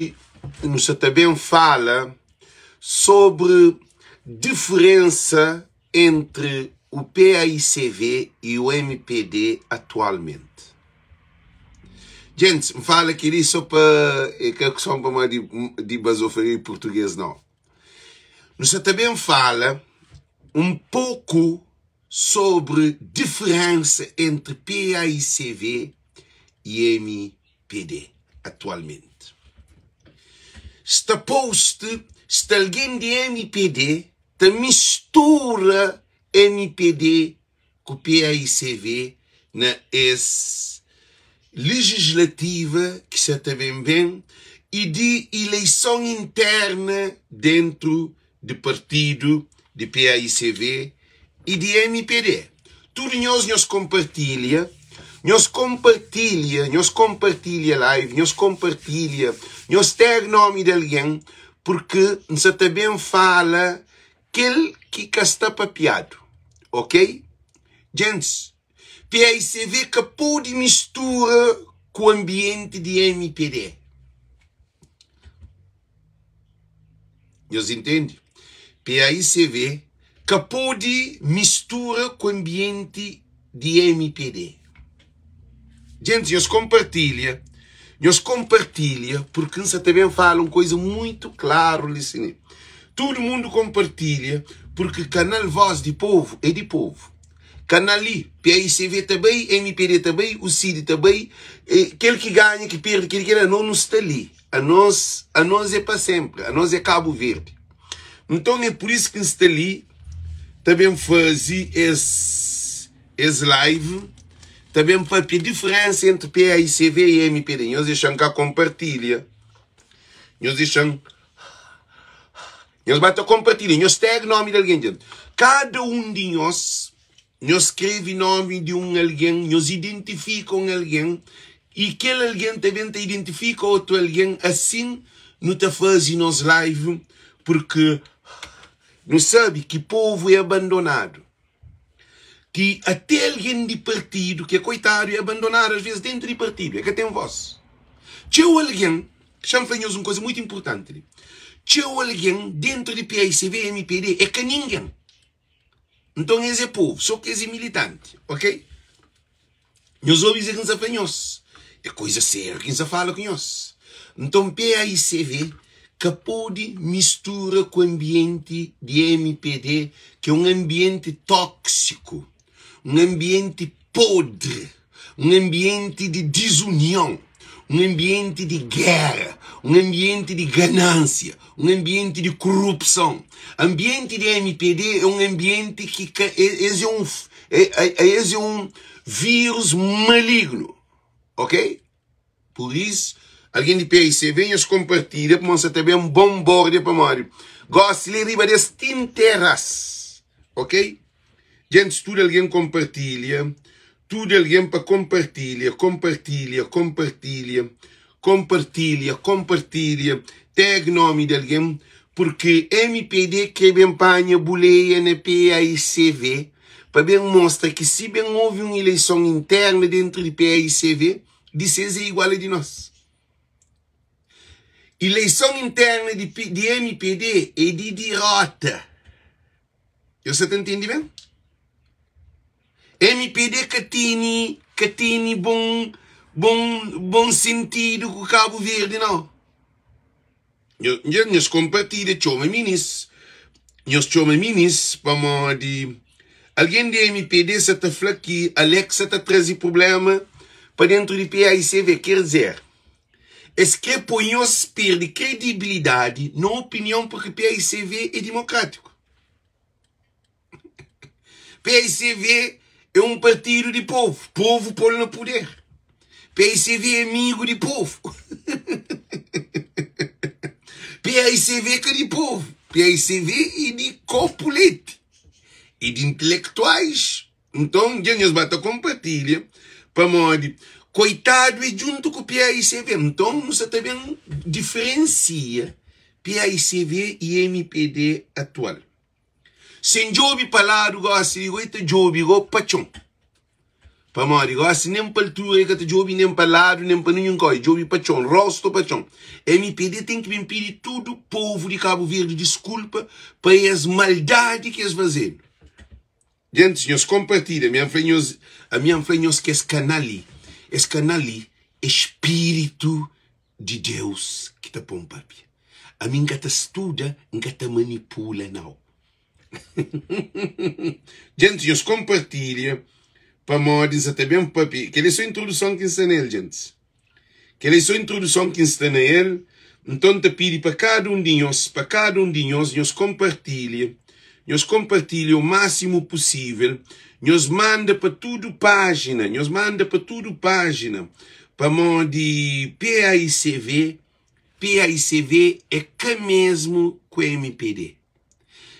Nu sa ta ben fala sobri diferensa entri o PAICV i o MPD atualmenti. Djentis, N fala kel-li so pa é ka son pamodi di bazofaria di purtuges nau. Nu sa ta ben fala un poku sobri diferensa entri PAICV i MPD atualmenti. Sta post sta algen di MPD ta mistura MPD ku PAICV na es legislativa ki sa ta ben ben i di ileison interna dentru di partidu di PAICV i di MPD. Tudu nhos, nhos konpartilha, nhos konpartilha, nhos konpartilha live, nhos konpartilha, nhos tag nomi di algen, purki N sa ta ben fala kel ki ka sta papiadu, ok? Djentis, PAICV ka pode mistura ku anbienti di MPD. Nhos intende? PAICV ka pode mistura ku anbienti di MPD. Djentis, nhos konpartilha, nhos konpartilha, purki N sa ta ben fala un koiza muitu klaru li si. Tudu mundu konpartilha, purki kanal Vós di Povu é di povu. Kanal li, PAICV ta bai, MPD ta bai, UCID ta bai, kel ki ganha, ki perde, kel ki, anos nu sta li. Anos, anos é pa senpri, anos é Kabu Verdi. Nton é pur isu ki N sta li ta ben faze es es live, ta ben papia diferensa entri PAICV i MPD. Nhos dexa-m ka konpartilha, nhos dexa-m, nhos ba ta konpartilha, nhos tag nomi di algen dja. Kada un di nhos Nhos skrebe nómi di un algen, nhos identifika un algen i kel algen ta ben ta identifika otu algen. Asin nu ta faze nos live purki nu sabe ki povu é abandonadu, ki ate algen di partidu ki é koitadu é abandonadu asves dentu di partidu, é ka ten vós. Txeu algen, xa-m fla nhos un kuza mutu inpurtanti li, txeu algen dentu di PAICV, MPD é ka ningen. Nton es é povu, sô ki es é militanti, ok? Nhos obi kuzê ki N sta fla nhos, é kuza sériu ki N sta fala ku nhos. Nton PAICV ka pode mistura ku anbienti di MPD, ki é un anbienti tóksiku, un anbienti podri. Un anbienti di dizunion, un anbienti di géra, un anbienti di ganánsia, un anbienti di korupson. Anbienti di MPD é un anbienti ki ka es é un es é un vírus malignu, ok? Pur isu, algen di PIC ben nhos konpartilha pamodi sa ta ben bonbordia pamodi gósi li riba des tinteras, ok? Djentis tudu algen konpartilha Tudu algen pa konpartilha Konpartilha, konpartilha Konpartilha, konpartilha Tag nomi di algen Purki MPD kre ben panha buleia na PAICV Pa ben mostra ki si ben ovi un ileison interna dentru di PAICV Di ses é igual a di nos Ileison interna di MPD é di dirota. Nhos sa ta ntende ben? MPD ka tene ka tene bon bon bon sentidu ku Kabu Verdi nau. Nhos nhos konpartilha txoma minis nhos txoma minis pamodi algen di MPD sa ta fla ki Alex sa ta traze prublema pa dentru di PAICV. Ker dizer, es kre poi nhos perde kredibilidadi na opinion purki PAICV é dimokrátiku. PICV é um partido di povo, povo pô-l na poder. PICV é amigo di povo. PICV ka di povo, PICV é di kopu leti, é di intelektuais. Nton, dja nhos ba ta konpartilha pamodi koitadu é djuntu ku PICV. Nton, nu sa ta ben diferensia PICV i MPD atual. Si N djobe pa ladu gosi li, goi ta djobe go pa txon. Pamodi gosi nen pa altura e ka ta djobe nen pa ladu nen pa ninhun kau, e djobe pa txon, rostu pa txon. MPD ten ki ben pidi tudu povu di Kabu Verdi diskulpa pa es maldadi ki es faze-nu. Gentis, nhos konpartilha. Ami N fla nhos, ami N fla nhos ki es kanal li, es kanal li é spiritu di Deus ki ta pô-m papia. Ami N ka ta studa, N ka ta manipula, nau. Gentis, nhos konpartilha pamodi N sa ta ben papia. Kel-li é sô introduson ki N sta na el, gentis. Kel-li é sô introduson ki N sta na el. Nton, N ta pidi pa kada un di nhos, pa kada un di nhos, nhos konpartilha, nhos konpartilha o másimu pusível, nhos manda pa tudu pájina, nhos manda pa tudu pájina, pamodi PAICV, PAICV é ka mesmu ku mpd.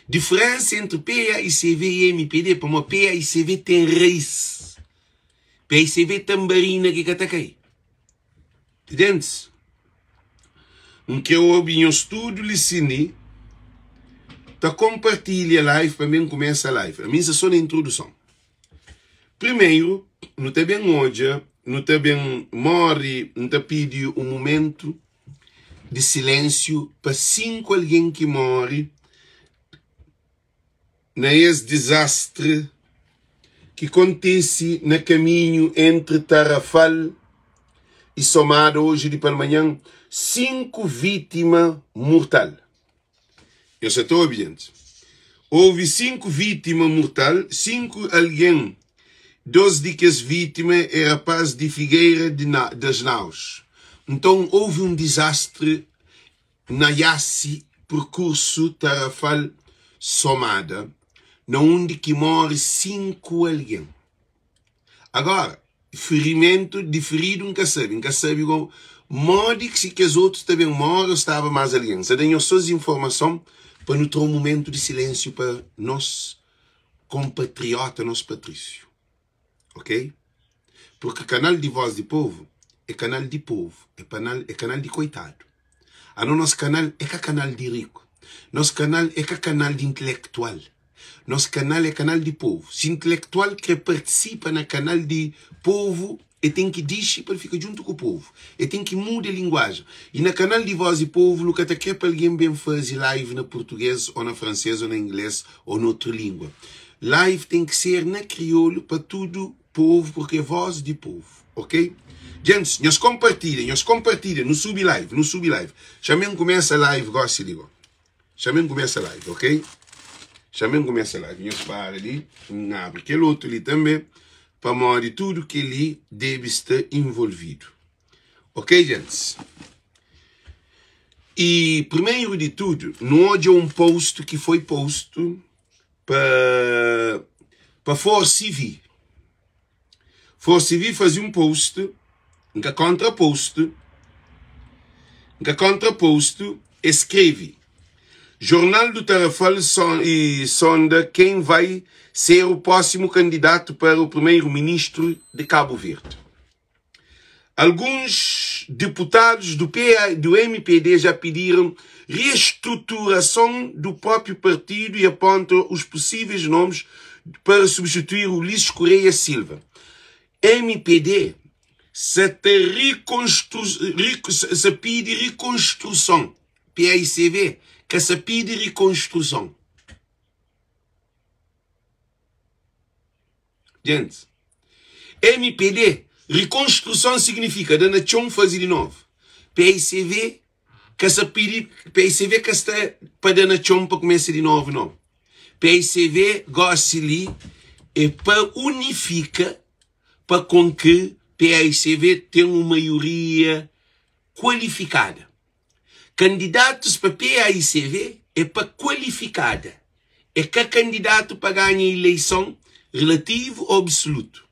Diferensa entri PAICV i mpd é pamodi PAICV ten rais. PAICV tanbarina ki ka ta kai. Gentis, N kre obi nhos tudu li sin li ta konpartilha live pa mi N kumesa live. Ami N sta so na introduson. Primeru, nu ta ben odja, nu ta ben more, N ta pidi un mumentu di silensiu pa 5 algen ki more na es dizastri ki kontise na kaminhu entri Tarrafal i Somada oji di palmanhan, 5 vítima murtal. Nhos sa ta obi, djenti? Houve 5 vítima murtal, 5 algen, 2 di kes vítima é rapaz di Figueira de das Naus. Nton, houve un dizastri na Iasi, perkursu Tarrafal Somada, na undi ki móre 5 algen. Agora, firimentu di firidu N ka sabe. N ka sabe go modi ki si kes otus ta ben móre o staba más algen. N sa da nhos sô es informason pa nu tra un mumentu di silénsiu pa nos konpatriota, nos patrísiu. Ok? Purki kanal di Vós di Povu é kanal di povu, é panal é kanal di koitadu. Ano nos kanal é ka kanal di riku, nos kanal é ka kanal di intelektual. Nos kanal é kanal di povu. Si intelektual kre partisipa na kanal di povu, e ten ki dixi pa el fika djuntu ku povu. E ten ki muda linguajen. I na kanal di Voz di Povu nu ka ta kre pa algen ben faze live na purtuges o na franses o na ingles o na otru lingua. Live ten ki ser na kriolu pa tudu povu purki é voz di povu. Ok? Djentis, nhos konpartilha, nhos konpartilha. Nu subi live, nu subi live. Xa-m kumesa live gosi li go. Xa-m kumesa live, ok? Xa-m kumesa live. Nhos para li, N abri kel otu li tanbe, pamodi tudu kel-li debe sta involvidu. Ok, djentis? I primeru di tudu, nu odja un post ki foi postu pa pa Force TV. Force TV faze un post, N ka kontra post, N ka kontra post, e skreve, Jornal do Tarrafal sonda quem vai ser o próximo candidato para o primeiro-ministro de Cabo Verde. Alguns deputados do, PA, do MPD já pediram reestruturação do próprio partido e apontam os possíveis nomes para substituir Ulisses Correia Silva. MPD se te reconstru, se pede reconstrução. PAICV, que se pede reconstrução. Gente, MPD, reconstrução significa da na txon faze di novu. PICV ka sa pidi, PICV ka sta pa da na txon pa kumesa di novu no. PICV gosi li é pa unifika pa kon ki PICV ten un maioria kualifikada. Kandidatus pa PAICV é pa kualifikada, é ka kandidatu pa ganha ileison relativu ô absolutu.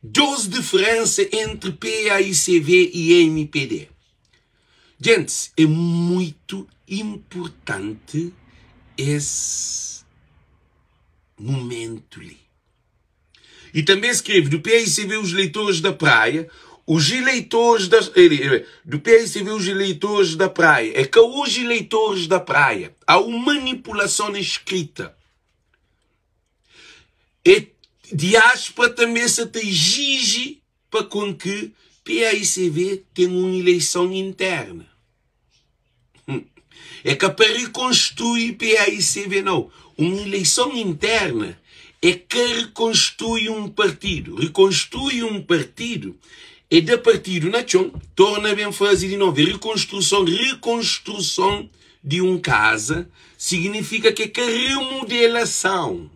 2 diferensa entri PAICV i MPD. Gentis, é muitu inpurtanti es mumentu li. E também escreve do PICV os leitores da praia, os eleitores da do PICV os eleitores da praia. É que os eleitores da praia há uma manipulação na escrita. É Diáspora tanbe sa ta iziji pa kon ki paicv ten un ileison interna. É ka pa rikonstrui paicv nau. Un ileison interna é ka rikonstrui un partidu. Rikonstrui un partidu é da partidu na txon, torna ben faze di novu. É rikonstruson. Rikonstruson di un kaza signifika ki é ka rimudelason.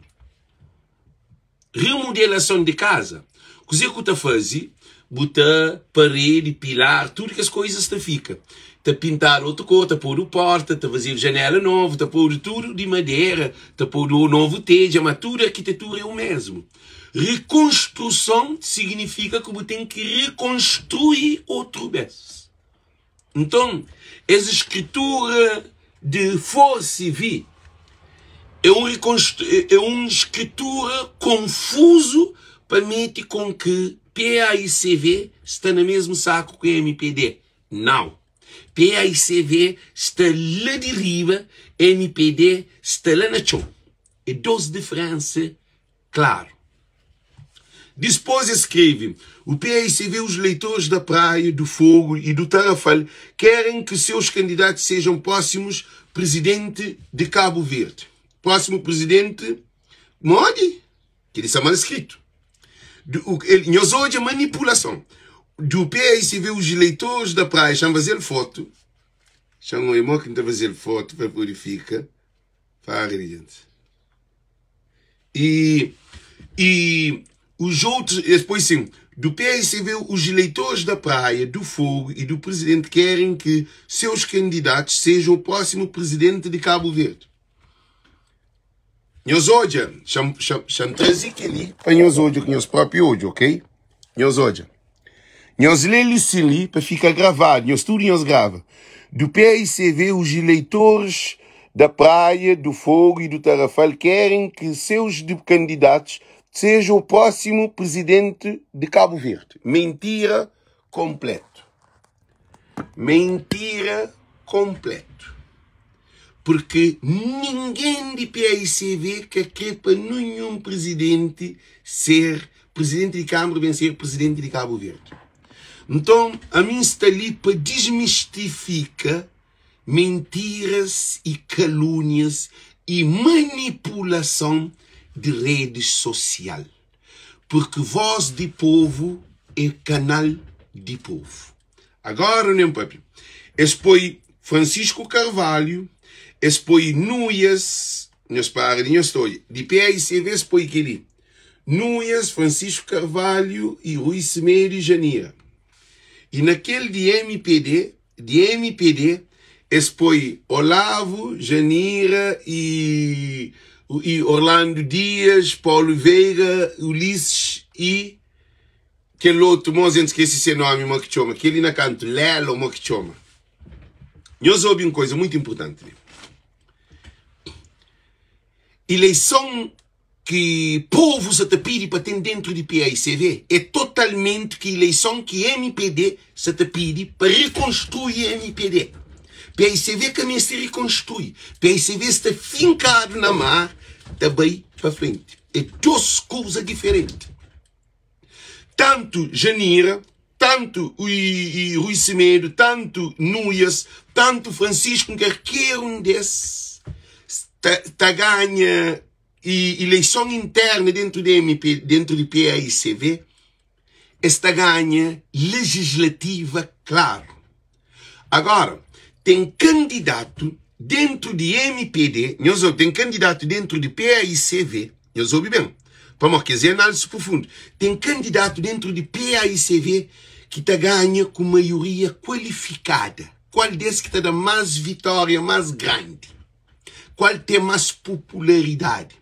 Rimudelason di kaza, kuzê ku ta faze? Bu ta paredi, pilar, tudu kes koizas ta fika. Ta pintadu otu kor, ta podu porta, ta fazedu janela novu, ta podu tudu di madera, ta podu novu tedja, ma tudu arkitetura é u mesmu. Rikonstruson signifika ki bu ten ki rikonstrui otru bes. Nton, es skritura di Forsi Vi é un é un skritura konfuzu pa mete kon ki PAICV sta na mesmu saku ku mpd. Nau. PAICV sta la di riba, mpd sta la na txon. É dos diferensa klaru. Dispôs es skrebe, O PAICV, os leitores da Praia do Fogo e do Tarrafal querem que seus candidatos sejam próximos presidente de Cabo Verde. Próximo presidente, modi? Kel-li sta mal skritu. Nhos odja manipulason. Do PAICV, os eleitores da Praia, xa-m faze-l fotu. Xa-m odja mo ki N ta faze-l fotu pa pode fika. Para di djenti. E, e os outros, depois sim, do PSV, os eleitores da Praia, do Fogo e do presidente querem que seus candidatos sejam o próximo presidente de Cabo Verde. Nhos odja, xa-m traze kel-li pa nhos odja ku nhos própi odju, ok? Nhos odja. Nhos lê li sin li pa fika gravadu, nhos tudu nhos grava. Do PICV, os eleitores da Praia do Fogo e do Tarrafal querem que seus candidatos sejam o próximo presidente de Cabo Verde. Mentira completo. Mentira completo. Porque ninguém de PICV ka kre pa nenhum presidente ser presidente di Câmara ben ser presidente di Cabo Verde. Nton, ami N sta li pa desmistifika mentiras e kalúnias e manipulason di redes sosial. Porque voz di povu é kanal di povu. Agora nu ben papia. Es poi Francisco Carvalho, es poi Nuias, nhos para di nhos ta odja, di PAICV es poi kel-li, Nuias, Francisco Carvalho e Rui Semedo e Janira. E na kel di mpd, di mpd es poi Olavo, Janira e e Orlando Dias, Paulo Veiga, Ulisses e Kel otu mos N skese se nomi mo ki txoma kel li na kantu Lelo mo ki txoma. Nhos obi un koza muitu inpurtanti li. Ileison ki povu sa ta pidi pa ten dentru di PAICV é totalmenti ki ileison ki mpd sa ta pidi pa rikonstrui mpd. PAICV ka meste rikonstrui. PAICV sta finkadu na mar ta bai pa frenti. É dos kuza diferenti. Tantu Janira, tantu Rui Semedo, tantu Nuias, tantu Francisco, karker un des ta ganha ileison interna dentru di MP, dentru di PAICV, es ta ganha legislativa klaru. Agora, ten kandidatu dentru di mpd, nhos obi, ten kandidatu dentru di PAICV, nhos obi ben, pamodi kes é análisi profundu, ten kandidatu dentru di PAICV ki ta ganha ku maioria kualifikada. Kual des ki ta da más vitória más grandi? Kual ten más popularidadi?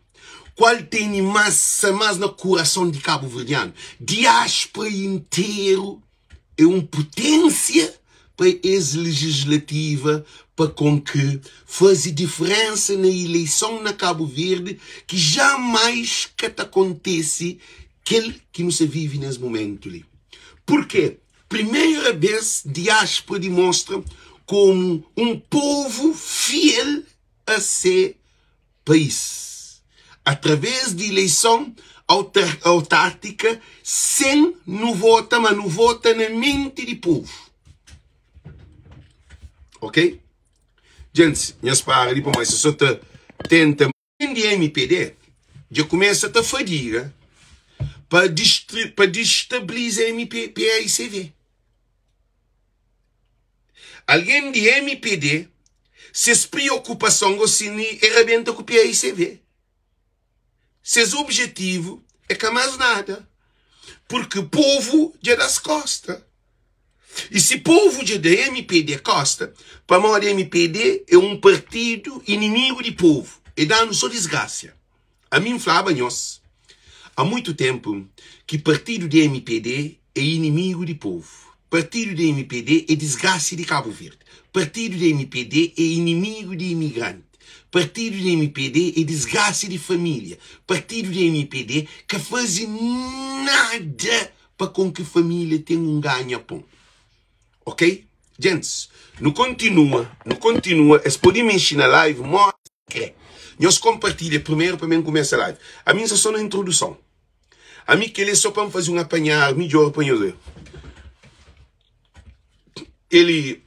Kual tene más, más na kurason di kabuverdianu? Diáspora interu é un puténsia pa es lejislativa pa kon ki faze diferénsa na ileison na Kabu Verdi ki jamais ka ta kontese kel ki nu sa vive nes mumentu li. Purke primeira bes diáspora dimostra komu un povu fiel a se país. Através di ileison. Autártika sen nu vota ma nu vota na menti di povu. Ok? Djentis, nhos para li pamodi se so ta tenta. Di MPD dja kumesa ta fadiga pa pa distabiliza MP, PAICV. Algen di MPD ses priokupason gosi ni é rabenta ku PAICV. Ses objetivu é ka más nada, purki povu dja da-s kósta. I si povu dja da mpd kósta, pamodi mpd é un partidu inimigu di povu, é da-nu sô disgrásia. Ami N flaba nhos a muitu ténpu ki partidu di mpd é inimigu di povu, partidu di mpd é disgrásia di Kabu Verdi, partidu di mpd é inimigu di imigranti. Partidu di mpd é disgrasa di família. Partidu di mpd ka faze nada pa kon ki família ten un ganha pon. Ok? Gentis, nu kontinua, nu kontinua. Es pode mexi na live modi es kre. Nhos konpartilha primeru pa mi N kumesa live. Ami N sta so na introduson. Ami kel-li é so pa N faze un apanhar midjór pa nhos. Eli,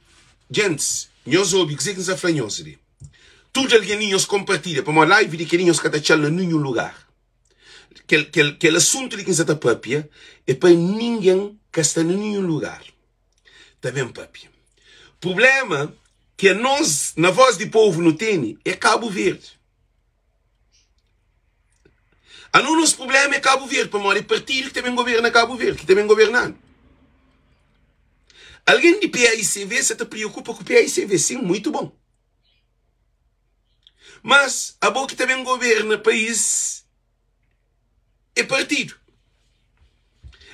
Gentis, nhos obi kuzê ki N sta fla nhos li. Tudu algen li nhos konpartilha, pamodi live di kel-li nhos ka ta atxa-l na ninhun lugar. Kel, kel, kel asuntu li ki N sta ta pâpia é pa ningen ka sta na ninhun lugar ta ben pâpia. Prubléma ki anos, na Voz di Povu, nu tene é Kabu Verdi. Anos, nos prubléma é Kabu Verdi, pamodi é partidu ki ta ben governa Kabu Verdi, ki ta ben governa-nu. Algen di PAICV sa ta preokupa ku PAICV, sin, muitu bon. Mas abo ki ta ben governa país é partidu.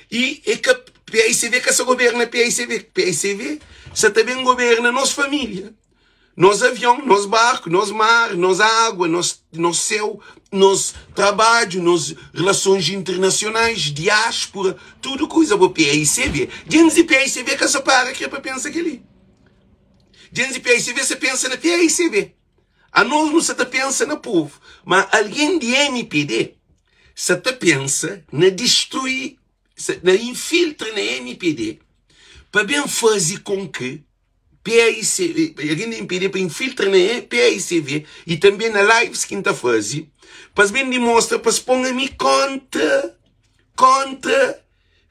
I é ka PAICV ka sa governa PAICV, PAICV sa ta ben governa nos família. Nos avion, nos barku, nos mar, nos agua, nos, nos séu, nos trabadju, nos relasons internasionais, diáspora, tudu kuza bo PAICV. Djentis di PAICV ka sa para kre pa pensa kel-li. Djentis di PAICV sa pensa na PAICV. Anos nu sa ta pensa na povu, ma algen di mpd sa ta pensa na distrui, na infiltra na mpd pa ben faze kon ki PAICV, algen di mpd pa infiltra na PAICV y tanbe na lives ki N ta faze, pa es ben dimostra, pa es pon ami kontra, kontra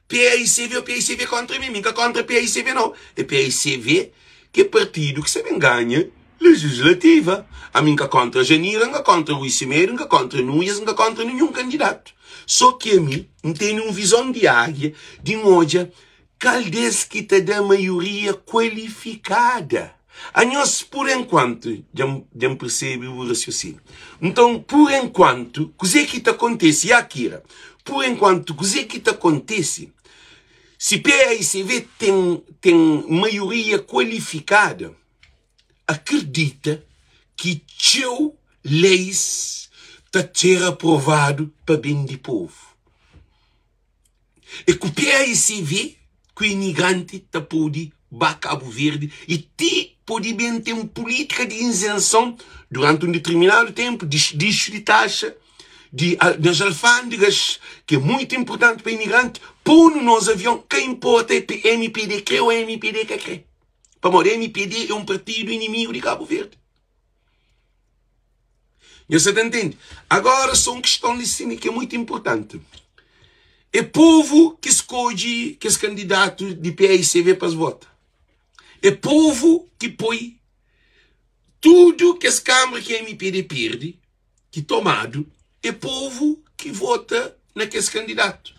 PAICV ô PAICV kontra mi. Mi N ka kontra PAICV nau. É PAICV ki é partidu ki sta ben ganha lejislativa. Ami N ka kontra Janira, N ka kontra Rui Semedo, N ka kontra Nunes, N ka kontra ninhun kandidatu. So ki ami N tene un vizon di ágia di N odja Kal des ki ta da maioria kualifikada? Anhos, pur enkuantu, dja N persebe bu rasiosiniu. Nton, pur enkuantu, kuzê ki ta kontese? Ya, Kira, pur enkuantu, kuzê ki ta kontese si PAICV ten, ten maioria kualifikada? Akredita ki txeu leis ta ser aprovadu pa ben di povu. É ku PAICV ku imigranti ta pode ba Kabu Verdi y ti pode ben ten pulítika di izenson duranti un ditirminadu tenpu, dixu di taxa di nas alfândegas, ki é muitu inpurtanti pa imigranti, pô-nu nos avion, ka inporta é mpd krê ô mpd ka krê, pamodi mpd é un partidu inimigu di Kabu Verdi. Nhos sa ta ntende? Agora só un kiston li sin ki é mutu inpurtanti. É povu ki skodje kes kandidatu di PAICV pa es vota. É povu ki poi tudu kes kanbra ki mpd perde, ki tomadu, é povu ki vota na kes kandidatu.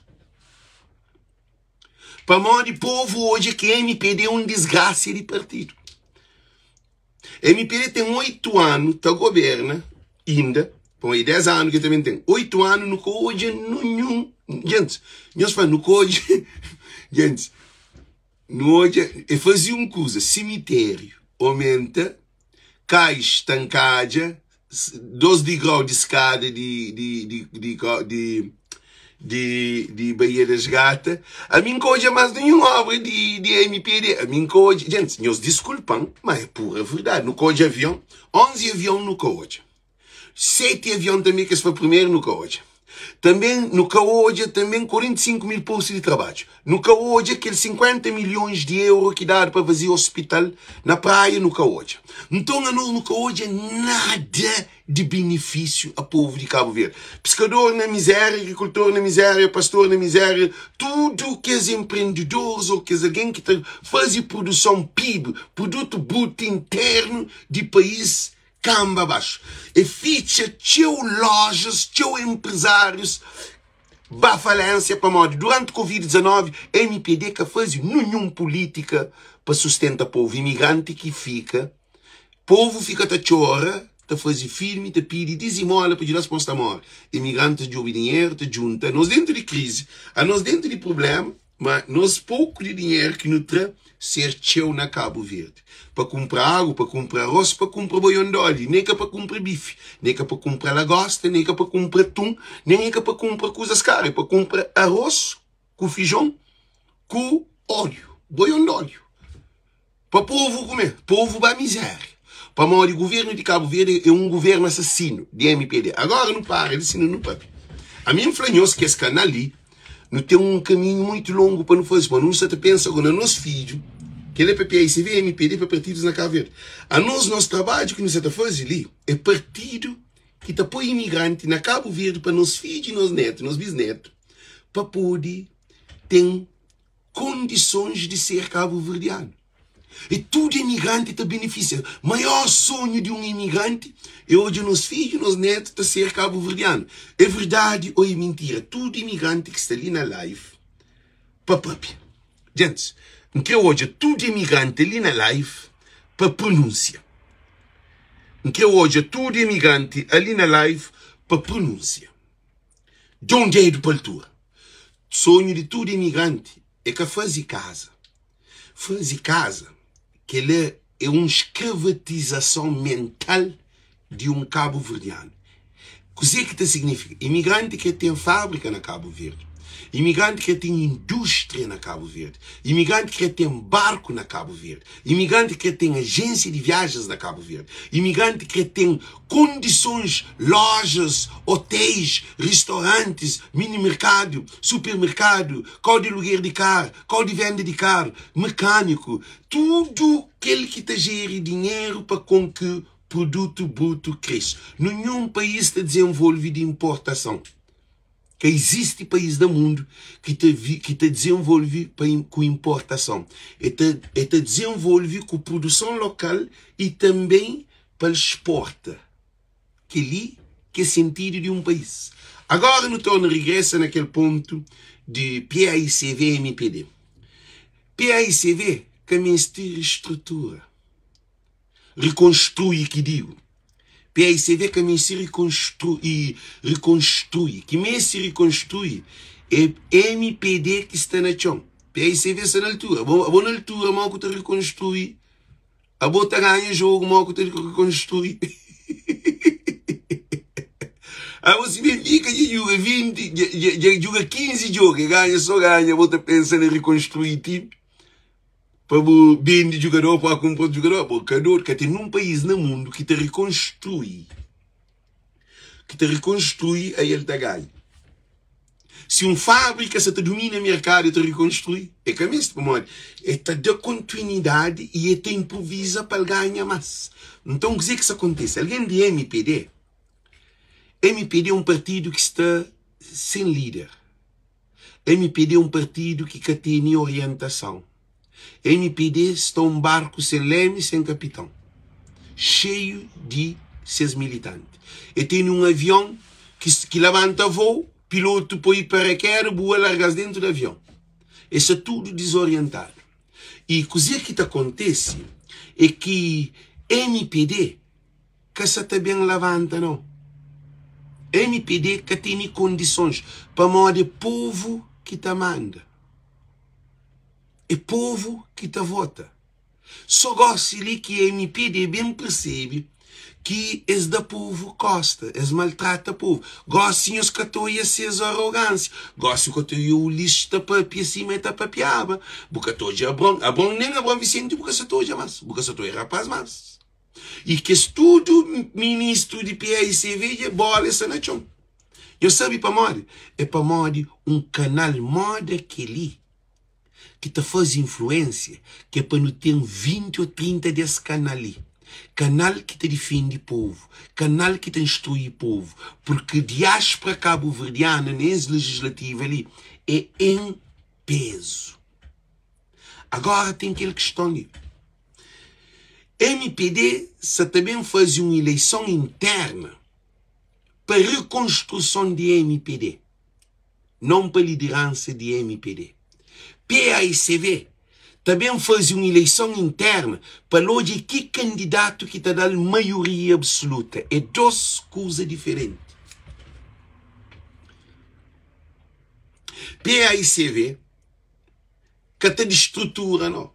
Pamodi povu odja ki mpd é un disgrasia di partidu. Mpd ten 8 anu ta goberna inda, bom e 10 anu ki ta ben ten, 8 anu nu ka odja ninhun, gentis, nhos fla nu ka odja, gentis, nu odja, e faze un kuza, simitériu omenta, kais ta nkadja, 2 digrau di skada di di di di di di di Baía das Gata, ami N ka odja más ninhun obra di di mpd, ami N ka odja, djentis, nhos diskulpa-m, ma é pura verdadi, nu ka odja avion, 11 avion nu ka odja, 7 avion tanbe ki es fla primeru nu ka odja. Tanbê nu ka odja tanbê 45 mil postu di trabadju. Nu ka odja kel 50 milhons di euro ki dadu pa faze ospital na Praia, nu ka odja. Nton anos nu ka odja nada di benefísiu a povu di Kabu Verdi. Piskador na mizéria, agrikultor na mizéria, pastor na mizéria, tudu kes enprendidoris ô kes algen ki ta faze produson PIB, Produtu Brutu Internu di país, kanba baxu. E fitxa txeu lojas, txeu enprezárius ba falénsia pamodi duranti Covid 19 mpd ka faze ninhun pulítika pa sustenta povu. Imigranti ki fika, povu fika ta txora, ta faze filmi, ta pidi dizimóla pa djuda-s pamodi es ta móre. Imigranti ta djobe dinheru, ta djunta. Anos dentu di krizi, anos dentu di prubléma. Ma nos pouku di dinheru ki nu tra ser txeu na Kabu Verdi pa kunpra agu, pa kunpra aros, pa kunpra boion di óleo, nen ka pa kunpra bifi, nen ka pa kunpra lagosta, nen ka pa kunpra atun, nen e ka pa kunpra kuzas karu, e pa kunpra aros ku fijon ku óleo, boion di óleo. Pa povu kume, povu ba mizéria. Pamodi guvernu di Kabu Verdi é un guvernu asasinu di mpd. Agora nu para di sina nu papia. Ami N fla nhos ki es kanal li nu ten un kaminhu muitu longu pa nu faze, pamodi nu sta ta pensa go na nos fidju, kel é pa PAICV, mpd, pa partidus na Kabu Verdi. Anos nos trabadju ki nu sta ta faze li é partidu ki ta poi imigranti na Kabu Verdi pa nos fidju i nos netu, nos bisnetu pa pode ten kondisons di ser kabuverdianu. E tudu imigranti ta benefisia. Maior sonhu di un imigranti é odja nos fidju, nos netu ta ser kabuverdianu. É verdadi ô é mintira? Tudu imigranti ki sta li na live pa papia. Gentis, N kre odja tudu imigranti li na live pa prununsia. N kre odja tudu imigranti ali na live pa prununsia. Dja un dedu pa altura. Sonhu di tudu imigranti é ka faze kaza. Faze kaza, kel-la é un skravatizason mental di un kabuverdianu. Kuzê ki ta signifika? Imigranti krê ten fábrika na Kabu Verdi. Imigranti krê ten indústria na Kabu Verdi. Imigranti krê ten barku na Kabu Verdi. Imigranti krê ten ajénsia di viajens na Kabu Verdi. Imigranti krê ten kondisons, lojas, otéis, ristorantis, mini merkadu, supermerkadu, kau di aluger di karu, kau di venda di karu, mekaniku, tudu kel ki ta jeri dinheru pa kon ki produtu brutu krese. Ninhun país ta dizenvolve di inportason. Ka izisti país na mundu ki ta ki ta dizenvolve pa ku inportason. E ta e ta dizenvolve ku produson lokal i tanben pa el sporta. Kel-li ki é sentidu di un país. Agóra nu torna regresa na kel pontu di PAICV-MPD. PAICV ka meste restrutura, rekonstrui ki digu. PAICV ka meste rekonstrui, rekonstrui. Ki meste rekonstrui é MPD ki sta na txon. PAICV sta na altura. Abo na altura mau ku ta rekonstrui Abo ta ganha jogo mo ku ta rekonstrui. Abo si Benfica dja juga 20, dja juga 15 jogo e ganha so ganha, bo ta pensa na rekonstrui time pa bu bende jogador pa kumpra outro jogador. Bo ka dodu, ka ten nun país na mundu ki ta rekonstrui, ki ta rekonstrui aí el ta ganha. Si un fábrika sa ta dumina merkadu, el ta rikonstrui? El ka meste, pamodi el ta da kontinuidadi i el ta inproviza pa el ganha más. Nton, kuzê ki sta kontise? Algen di mpd, mpd é un partidu ki sta sen líder, mpd é un partidu ki ka tene orientason. Mpd sta un barku sen lemi sen kapiton, xeiu di ses militanti. E tene un avion ki ki labanta vou, pilotu poi parakedu bua larga-s dentu di avion. E sta tudu dizorientadu. I kuze ki ta kontese e ki mpd ka sa ta ben labanta nau. Mpd ka tene kondisons pamodi e povu ki ta manda. É povu ki ta vota. So gosi li ki mpd ben persebe ki es da povu kosta, es maltrata povu. Gosi nhos ka ta oia ses arogansia. Gosi bu ka ta oia Ulisses ta papia sima el ta papiaba. Bu ka ta odja Abron, Abron nen Abron Vicente bu ka sa ta odja mas. Bu ka sa ta oia rapaz mas. I kes tudu ministru di PAICV dja bola es sta na txon. Nhos sabe pamodi? É pamodi un kanal moda kel-li ki ta faze influensia ki é pa nu ten 20 ô 30 des kanal li. Kanal ki ta difende povu, kanal ki ta instrui povu, purki diáspora kabuverdiana na es lejislativa li é en pezu. Agora ten kel kiston li. Mpd sa ta ben faze un ileison interna pa rekonstruson di mpd, non pa lideransa di mpd. Paicv ta ben faze un ileison interna pa el odja ki kandidatu ki ta da-l maioria absoluta. É dos kuza diferenti. Paicv ka ta distrutura no.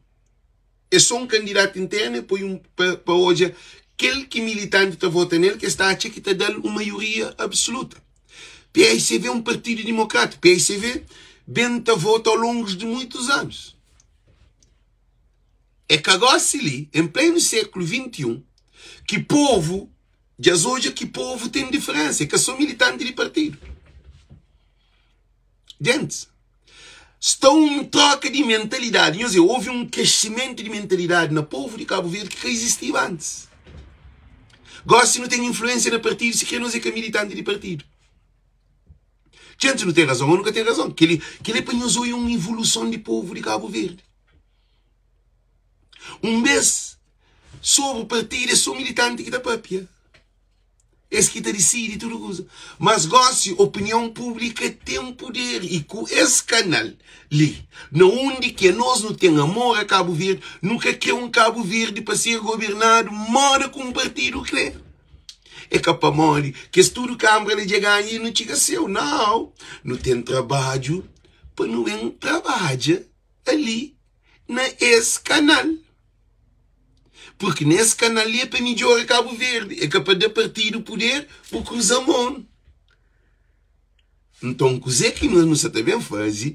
É só un kandidatu internu e poi un pa odja kel ki militanti ta vota nel ki es ta atxa ki ta da-l un maioria absoluta. PAICV é un partidu dimokrátiku. PAICV ben ta vota au longus di muitus anus. É ka gosi li, en plenu sékulu 21, ki povu dja es odja ki povu ten diferensa, é ka só militanti di partidu. Gentis, sta un troka di mentalidadi. Nhos é, houve un krescimentu di mentalidadi na povu di Kabu Verdi ki ka izistiba antis. Gosi nu ten influensia na partidu, si kre nos é ka militanti di partidu. Gentis, nu ten razon ou nu ka ten razon? Keli, keli é pa nhos oia un evoluson di povu di Kabu Verdi. Un bes, sobri partidu é so militanti ki ta papia. Es ki ta disidi tudu kuza. Mas gosi opinion públika ten puder i ku es kanal li, na undi ki anos nu ten amor a Kabu Verdi, nu ka kre un Kabu Verdi pa ser gobernadu moda ku un partidu kre. É ka pamodi kes tudu kanbra li dja ganha i nu txiga seu. Nau! Nu ten trabadju pa nu ben trabadja ali na es kanal. Purki na es kanal li é pa midjora Kabu Verdi, é ka pa da partidu puder bu kruza mon. Nton kuzê ki nos nu sa ta ben faze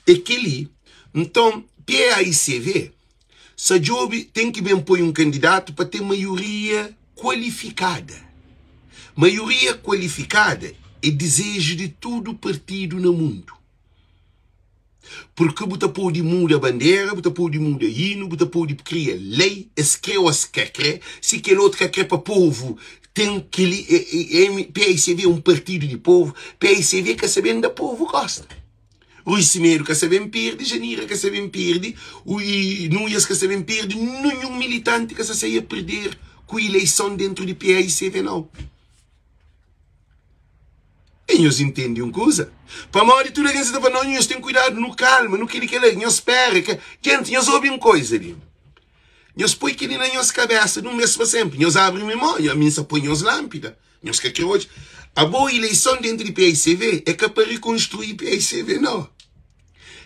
é kel-li. Nton PAICV sa djobe, ten ki ben poi un kandidatu pa ten maioria kualifikada. Maioria kualifikada é dizeju di tudu partidu na mundu. Purki bu ta pode muda bandera, bu ta pode muda inu, bu ta pode kria lei, es kre o es ka kre, si kel otu ka kre pa povu ten kel-li, PICV é un partidu di povu, PICV ka sa ben da povu kosta. Rui Semedo ka sa ben perde, Janira ka sa ben perde, Nuias ka sa ben perde, ninhun militanti ka sa sai a perder ku ileison dentru di PICV nau. E nhos intende un kuza? Pamodi tudu algen sa ta fla, Nau, nhos ten kuidadu, nu kalma, nu kel-li, kel-la. Nhos spera ka. Jenti, nhos obi un koza li. Nhos poi kel-li na nhos kabésa di un bês pa sénpri. Nhos abri mimória, ami N sa poi nhos lánpida. Nhos ka krê odja. Abo, ileison déntu di PICV é ka pa rikonstrui PICV, nau.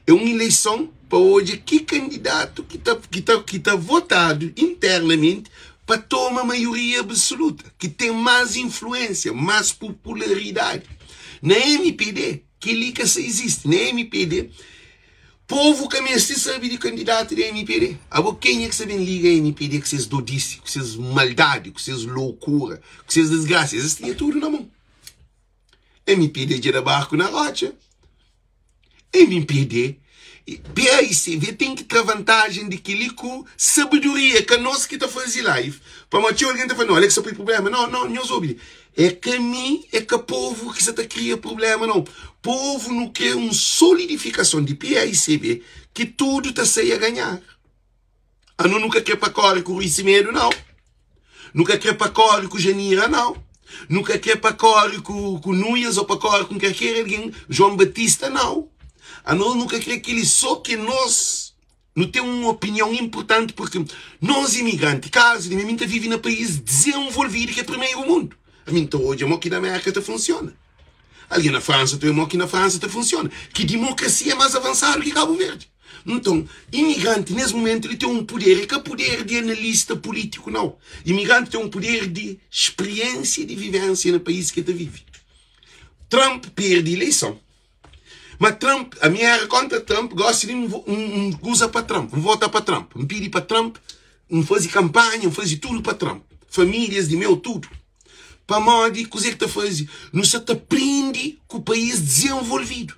É un ileison pa odja ki kandidatu ki ta, ki ta, ki ta votadu internamenti pa toma maioria absoluta, ki ten más influensia, más popularidadi. Na mpd, kel-li ka sa izisti. Na mpd, povu ka meste sabe di kandidatu di mpd. Abo, kenha ki sa ben liga mpd ku ses dodisi, ku ses maldadi, ku ses lokura, ku ses disgrasa? Es tinha tudu na mon. Mpd dja da barku na rotxa. Mpd, PAICV ten ki tra vantajen di kel-li ku sabedoria. É ka nos ki ta faze live. Pamodi txeu algen ta fla, no, ale ki sta poi prubléma. No, no, nhos obi li. É ka mi, é ka povu ki sa ta kria prubléma, no. Povu nu kre un solidifikason di PAICV ki tudu ta sai a ganhar. Anu nu ka kre pa kore ku Rui Semedo, nau. Nu ka kre pa kore ku Janira, nau. Nu ka kre pa kore ku, ku Nuias ou pa kore ku kalker algen, João Batista, nau. Ano nu ka kre kili, só ki nos nu ten un opinion importanti porque nos imigranti, kazu di mi, mi ta vive na país desenvolvidu ki é primeiro mundo. Ami n ta odja mo ki na Merka ta funciona. Algen na Fransa ta odja mo ki na Fransa ta funciona. Ki dimokrasia é mais avansadu ki Kabu Verdi. Nton, imigranti nes mumentu li ten un puder, é ka puder di analista pulítiku nau. Imigranti ten un puder di spriensia di vivensia na país ki el ta vive. Trump perde ileison, ma Trump, ami era kontra Trump, gosi li N uza pa Trump, N vota pa Trump, N pidi pa Trump, N faze kanpanha, N faze tudu pa Trump, famílias di meu, tudu. Pamodi kuzê ki ta faze? Nu sa ta prende ku país dizenvolvidu.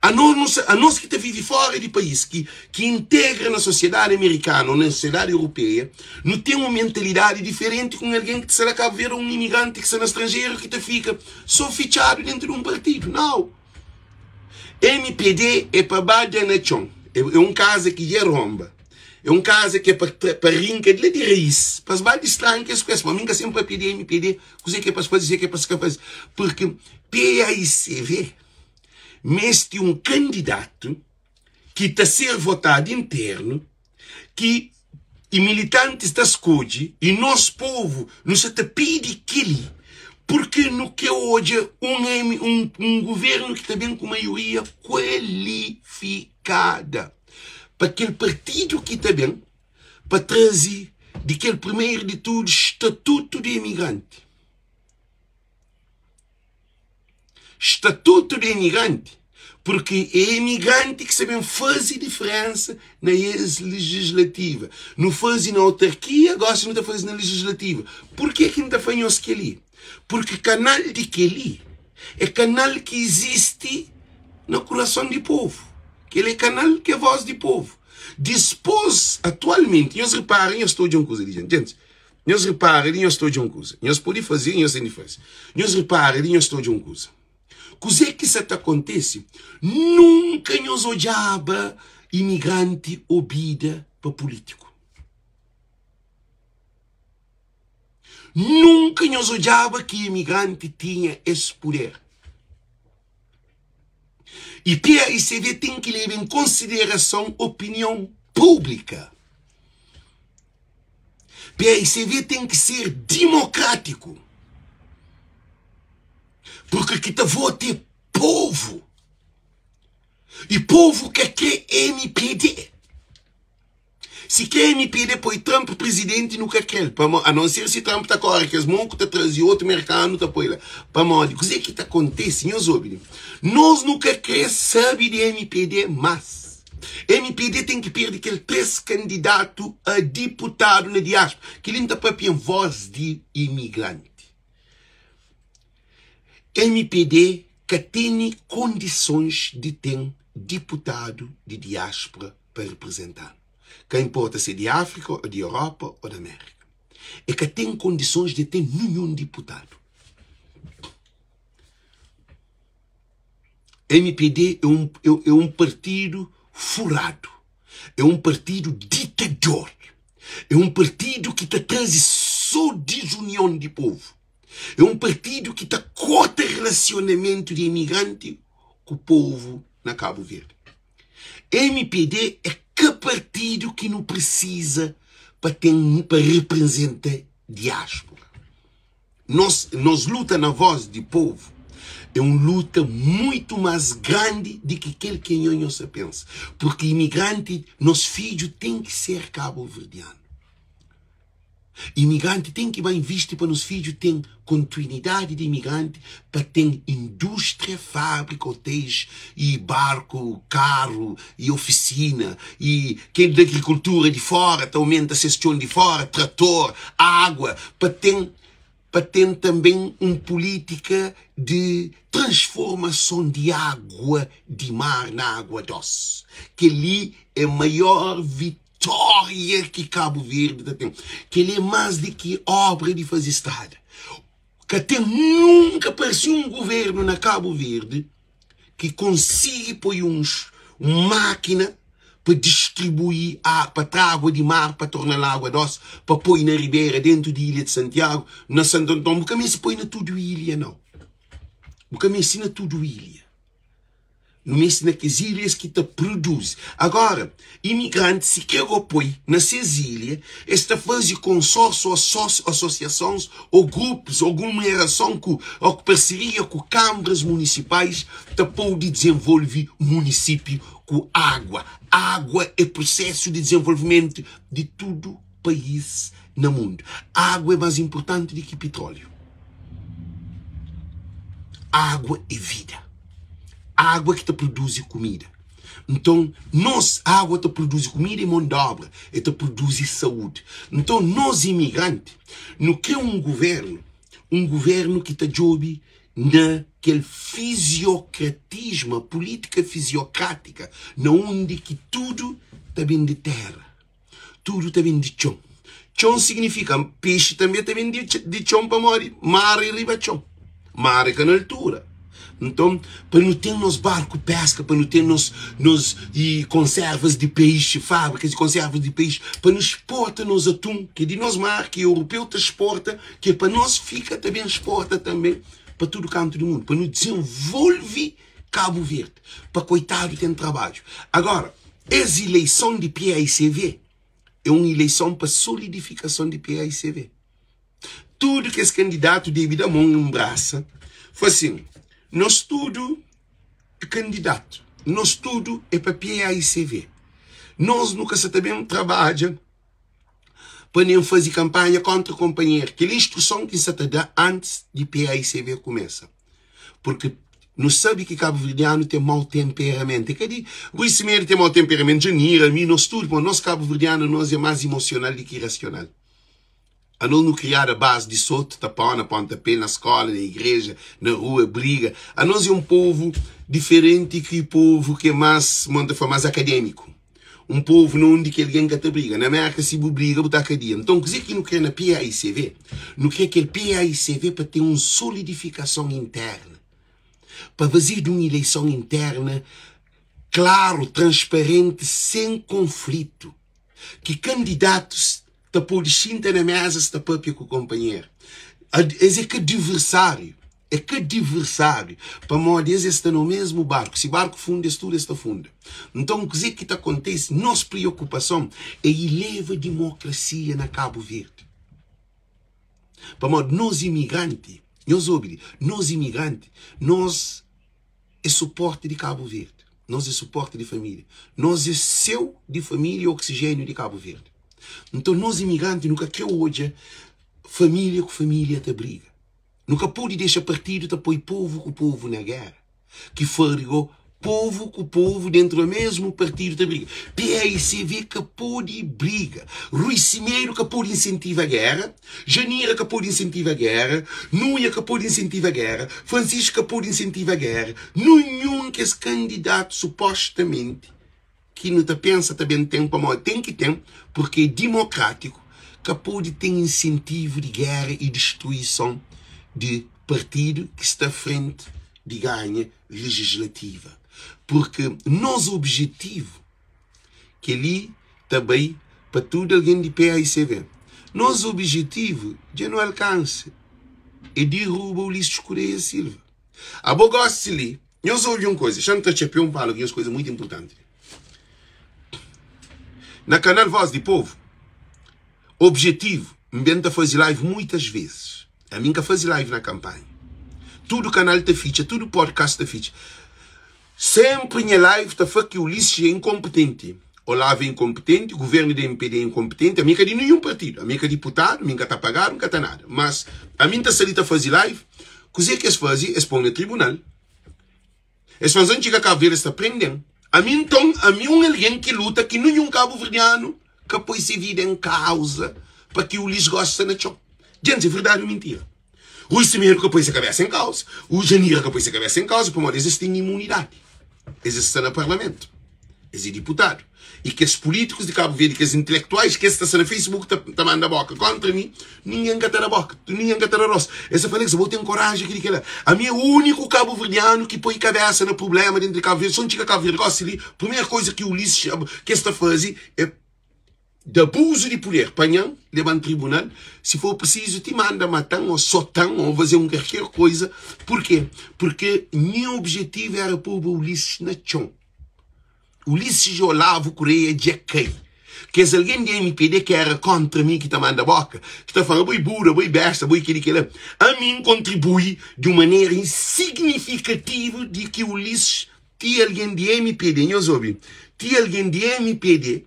Anos, anos ki ta vive fora di país, ki, ki integra na sosiedadi amerikanu ou na sosiedadi europeia, nu ten un mentalidadi diferenti ku un algen ki ta sta na Kabu Verdi ou un imigranti ki sta na stranjeru ki ta fika so fitxadu dentu di un partidu. Nau! Mpd é pa ba da na txon. É, é un kaza ki dja ronba. É un kaza ki é pa, pa rinka di la di raís. Pa es ba distranka es ku es. Ma mi N ka sen papia di mpd, kuzê ki é pa es faze, kuzê ki é pa es ka faze. Purki PAICV meste un kandidatu ki ta ser votadu internu, ki i militantis ta skodje i nos povu nu sa ta pidi keli purki nu ke odja un un, un guvernu ki ta ben ku maioria kualifikada pa kel partidu ki ta ben pa traze di kel primeru di tudu statutu di imigranti. Statutu di imigranti, purki é imigranti ki sa ben faze diferensa na es legislativa. Nu faze na autarkia, gosi nu ta faze na legislativa. Purke ki N ta fla nhos kel-li? Purki kanal di kel-li é kanal ki izisti na kurason di povu. Kel-li é kanal ki é vós di povu. Dispôs, atualmenti, nhos repara, nhos ta odja un kuza di djenti. Djentis, Nhos repara li, nhos ta odja un kuza. Nhos pode faze, nhos ten di faze. Nhos repara li, nhos ta odja un kuza. Kuzê ki sa ta kontise? Nunka nhos odjaba imigranti obida pa pulítiku. Nunka nhos odjaba ki imigranti tinha es puder. I PAICV ten ki leba en konsiderason opinion públika. PAICV ten ki ser dimokrátiku. Purki ki ta vota é povu. I povu ka kre MPD. Si kre MPD poi Trump prizidenti nu ka kre-l. Pamo, a non ser si Trump ta kore kes mon ku ta traze otu merkanu ta poi la. Pamodi kuze ki ta kontese? Nhos obi li. Nos nu ka kre sabe di MPD mas. Mpd ten ki perde kel 3 kandidatu a diputadu na diaspora. Kel-li N ta papia en vós di imigranti. Mpd ka tene kondisons di ten diputadu di diaspora pa reprezenta-nu. Ka inporta si é di Áfrika ô di Europa ô di Amérika. E ka ten kondisons di ten ninhun diputadu. Mpd é um é um partido furado, é um partido ditador, é um partido ki ta traze só desunion di povo, é um partido ki ta korta relacionamento di imigranti ku povo na Cabo Verde. Mpd é ka partido ki nu precisa pa ten pa representa diáspora. Nos, nos luta na voz di povu é un luta muitu más grandi di ki kel ki nho nho sa pensa. Purki imigranti, nos fidju ten ki ser kabuverdianu. Imigranti ten ki ba invisti pa nos fidju ten kontinuidadi di imigranti, pa ten indústria, fábrika, otéis i barku, karu i ofisina i kel di agrikultura di fora ta aumenta ses txon di fora, trator, água, pa ten pa ten tanben un pulítika di transformason di água di mar na água dós. Kel-li é maior vitória ki Kabu Verdi ta ten. Kel-li é más di ki óbra di faze strada. Ka ten nunka parse un govérnu na Kabu Verdi ki konsigi poi uns un mákina pa distribui a pa tra água di mar pa torna-l água dósi pa poi na ribera dentu di ilha di Santiagu na Santo Anton bu ka meste poi na tudu ilha nau bu ka meste na tudu ilha Nu meste na kes ilhas ki ta produzi. Agora, imigrantis si kre go poi na ses ilha, es ta faze konsórsiu ô asosiasons ô grupus ô aglomerason ku ô parseria ku kanbras munisipais ta pode dizenvolve munisípiu ku água. Água é prusésu di dizenvolvimentu di tudu país na mundu. Água é más inportanti di ki pitróliu. Água é vida. Água ki ta produzi kumida. Nton, nos agua ta produzi kumida i mon di obra, e ta produzi saúdi. Nton, nos imigranti, nu kre un guvernu, un guvernu ki ta djobe na kel fiziokratisma, pulítika fiziokrátika, na undi ki tudu ta ben di téra, tudu ta ben di txon. Txon signifika pexi tanbe ta ben di txon pamodi mar é riba txon, mar é ka na altura. Nton, pa nu ten nos barku peska, pa nu ten nos nos i konservas di peixi, fábrikas di konservas di peixi, pa nu sporta nos atun, ki é di nos mar, ki europeu ta sporta, ki é pa nos fika ta ben sporta tanbe pa tudu kantu di mundu, pa nu dizenvolve Kabu Verdi, pa koitadu ten trabadju. Agora, es ileison di paicv é un ileison pa solidifikason di paicv. Tudu kes kandidatu debe da mon nbrasa, fla sin, nos tudu é kandidatu, nos tudu é pa paicv, nos nu ka sa ta ben trabadja pa nen faze kanpanha kóntra konpanheru. Kel instruson ki N sa ta da antis di paicv kumesa. Purki nu sabe ki kabuverdianu ten mau tenperamentu. É ka di Rui Semedo ten mau tenperamentu, Janira, mi, nos tudu, pamodi nos kabuverdianu nos é más emosional di ki rasional. Anos nu kriadu a base di sotu, tapona, pontapé na skola, na igreja, na rua, briga. Anos é un povu diferenti ki povu ki é más, mon ta fla, más akadémiku. Un povu na undi ki algen ka ta briga. Na Mérka si bu briga bu ta kadia. Nton kuzê ki nu krê na PAICV? Nu krê kel PAICV pa ten un solidifikason interna, pa fazedu un ileison interna klaru, transparenti, sen konflitu, ki kandidatus ta pode xinta na méza es ta pâpia ku konpanheru. Es é ka diversáriu, é ka diversáriu, pamodi es es sta na mésmu barku. Si barku funda, es tudu es ta funda. Nton, kuzê ki ta kontise? Nos preokupason é ileva dimokrasia na Kabu Verdi. Pamodi nos imigranti, nhos obi li, nos imigranti, nos é suporti di Kabu Verdi, nos é suporti di família, nos é séu di família e oksijéniu di Kabu Verdi. Nton, nos imigranti nu ka krê odja família ku família ta briga. Nu ka pode dexa partidu ta poi povu ku povu na géra. Ki fari go povu ku povu dentru di mesmu partidu ta briga. PAICV ka pode briga. Rui Semedo ka pode insentiva géra. Janira ka pode insentiva géra. Nuia ka pode insentiva géra. Francisco ka pode insentiva géra. Ninhun kes kandidatu supostamenti ki nu ta pensa ta ben ten, pamodi ten ki ten, purki é dimokrátiku, ka pode ten insentivu di géra i distruison di partidu ki sta frenti di ganha lejislativa. Purki nos objetivu, kel-li ta bai pa tudu algen di paicv, nos objetivu dja nu alkansa, é diruba Ulisses Correia Silva. Abo gosi li, nhos obi un koza, xa-m ta txapia un pala ku nhos koza muitu inpurtanti li. Na kanal Voz di Povu, objetivu, N ben ta faze live muitas vezis. Ami N ka faze live na kanpanha. Tudu kanal ta fitxa, tudu podcast ta fitxa. Senpri nha live ta fla ki Ulisses é inkonpetenti. Olavo é inkonpetenti, guvernu di mpd é inkonpetenti, ami N ka di ninhun partidu, ami N ka diputadu, mi N ka ta pagadu, N ka ta nada. Mas ami N ta sta li ta faze live, kuzê ki es faze? Es pô-m na tribunal. Es fla-m, N txiga Kabu Verdi, es ta prende-m. Ami nton, ami un algen ki luta ki ninhun kabuverdianu ka poi se vida en kauza pa ki Ulisses gosi sta na txon. Djents, é verdadi o mintira? Rui Semedo ka poi se kabesa en kauza, o Janira ka poi se kabesa en kauza pamodi es es ten imunidadi. Es es sta na parlamentu, es é diputadu. I kes pulítikus di Kabu Verdi, kes intelektuais ki es ta sta na Facebook ta, ta manda boka kontra mi, ningen ka ta da boka, ningen ka ta da rostu. Es ta fla, Alex, bo ten koraji kili kila. Ami é úniku kabuverdianu ki poi kabesa na prublema dentru di Kabu Verdi. So N txiga Kabu Verdi gosi li, primeru koza ki Ulisses ki es ta faze é di abuzu di puder, panha-m, leba-m tribunal, si for prisizu ti manda mata-m ô sota-m ô faze-m kalker koza. Purkê? Purkê nha objetivu éra poba Ulisses na txon. Ulisses Olavo Correia dja kai. Kes algen di mpd ki éra kóntra mi, ki ta manda bóka, ki ta fla-m, Abo é buru, abo é besta, abo é kel-li, kel-la. Ami N kontribui di un manera insignifikativu di ki Ulisses ti algen di mpd, nhos obi, ti algen di mpd,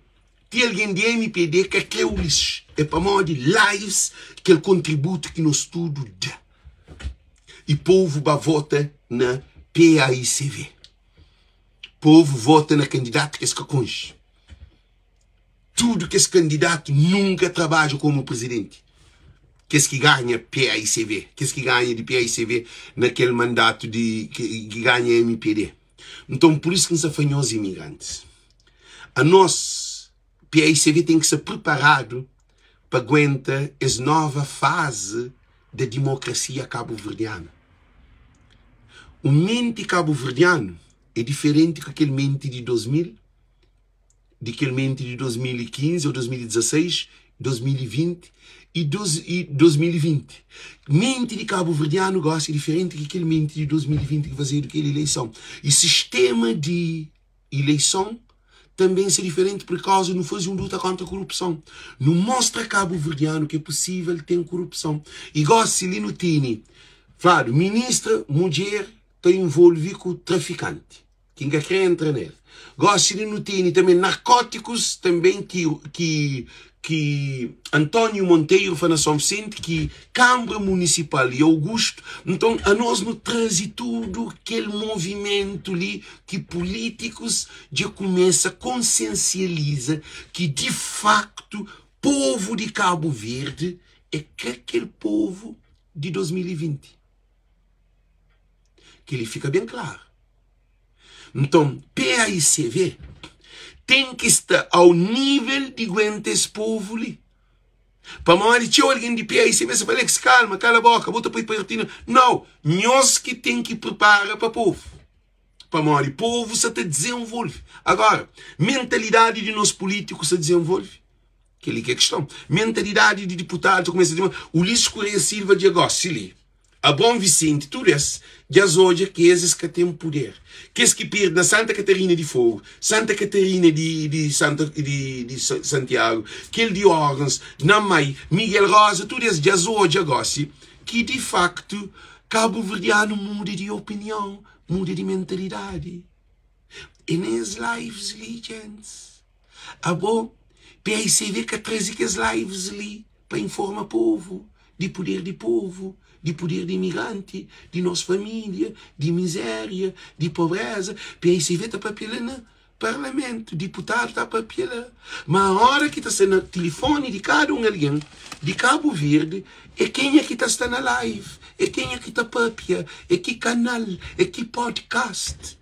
Ti algen di mpd ka kre Ulisses é pamodi lives kel kontributu ki nos tudu da i povu ba vota na paicv. Povu vota na kandidatu ki es ka konxe. Tudu kes kandidatu nunka trabadja komu prizidenti. Kes ki ganha paicv, kes ki ganha di paicv na kel mandatu di ki ganha mpd. Nton pur isu ki N sta fla nhos imigrantis, anos paicv ten ki sta priparadu pa aguenta es nova fazi da dimokrasia kabuverdiana. Un menti kabuverdianu é diferenti ku kel menti di 2000, di kel menti di 2015 ou 2016, 2020 e 2020. Menti di kabuverdianu gosi é diferenti ki kel menti di 2020 ki fazedu kel ileison. E sistema di ileison tanben ser diferenti pur kauza nu faze un luta kontra korupson. Nu mostra kabuverdianu ki é pusível ten korupson. E gosi li nu tene fladu ministra mudjer ta involvi ku trafikanti. Ki N ka kre entra nel. Gosi li nu tene tanbe narkotikus tanben ki ki ki António Monteiro fla na Son Visenti ki Kanbra Munisipal i Augusto nton anos nu traze tudu kel movimentu li ki pulitikus dja kumesa konsensializa ki di faktu povu di Kabu Verdi é ka kel povu di 2020. Kel-li fika ben klaru. Nton, PAICV ten ki sta au nível di guenta es povu li. Pamodi txeu algen di PAICV sa fla, Alex, kalma, kala boka, bu ta poi partidu. Nau, nhos ki ten ki pripara pa povu. Pamodi povu sa ta dizenvolve. Agora, mentalidadi di nos pulítiku sa dizenvolve? Kel-li ki é kiston. Mentalidadi di diputadu ta kumesa di Ulisses Correia Silva dja gosi li. Abraão Vicente, tudu es dja es odja ki es es ka ten puder. Kes ki perde na Santa Catarina di Fogo, Santa Catarina di di Santa di di Santiago, kel di Órgãos, na Mai, Miguel Rosa, tudu es dja es odja gosi ki di faktu kabuverdianu muda di opinion, muda di mentalidadi. E nes lives li, djentis. Abo, PICV ka traze kes lives li pa informa povu di puder di povu, di puder di imigranti, di nos familia, di mizeria, di pobreza. PICV ta papia la na parlamentu, diputadu ta papia la. Ma ora ki ta sta na tilifoni di kada un algen di Kabu Verdi, é kenha ki ta sta na live, é kenha ki ta papia, é ki kanal, é ki podcast.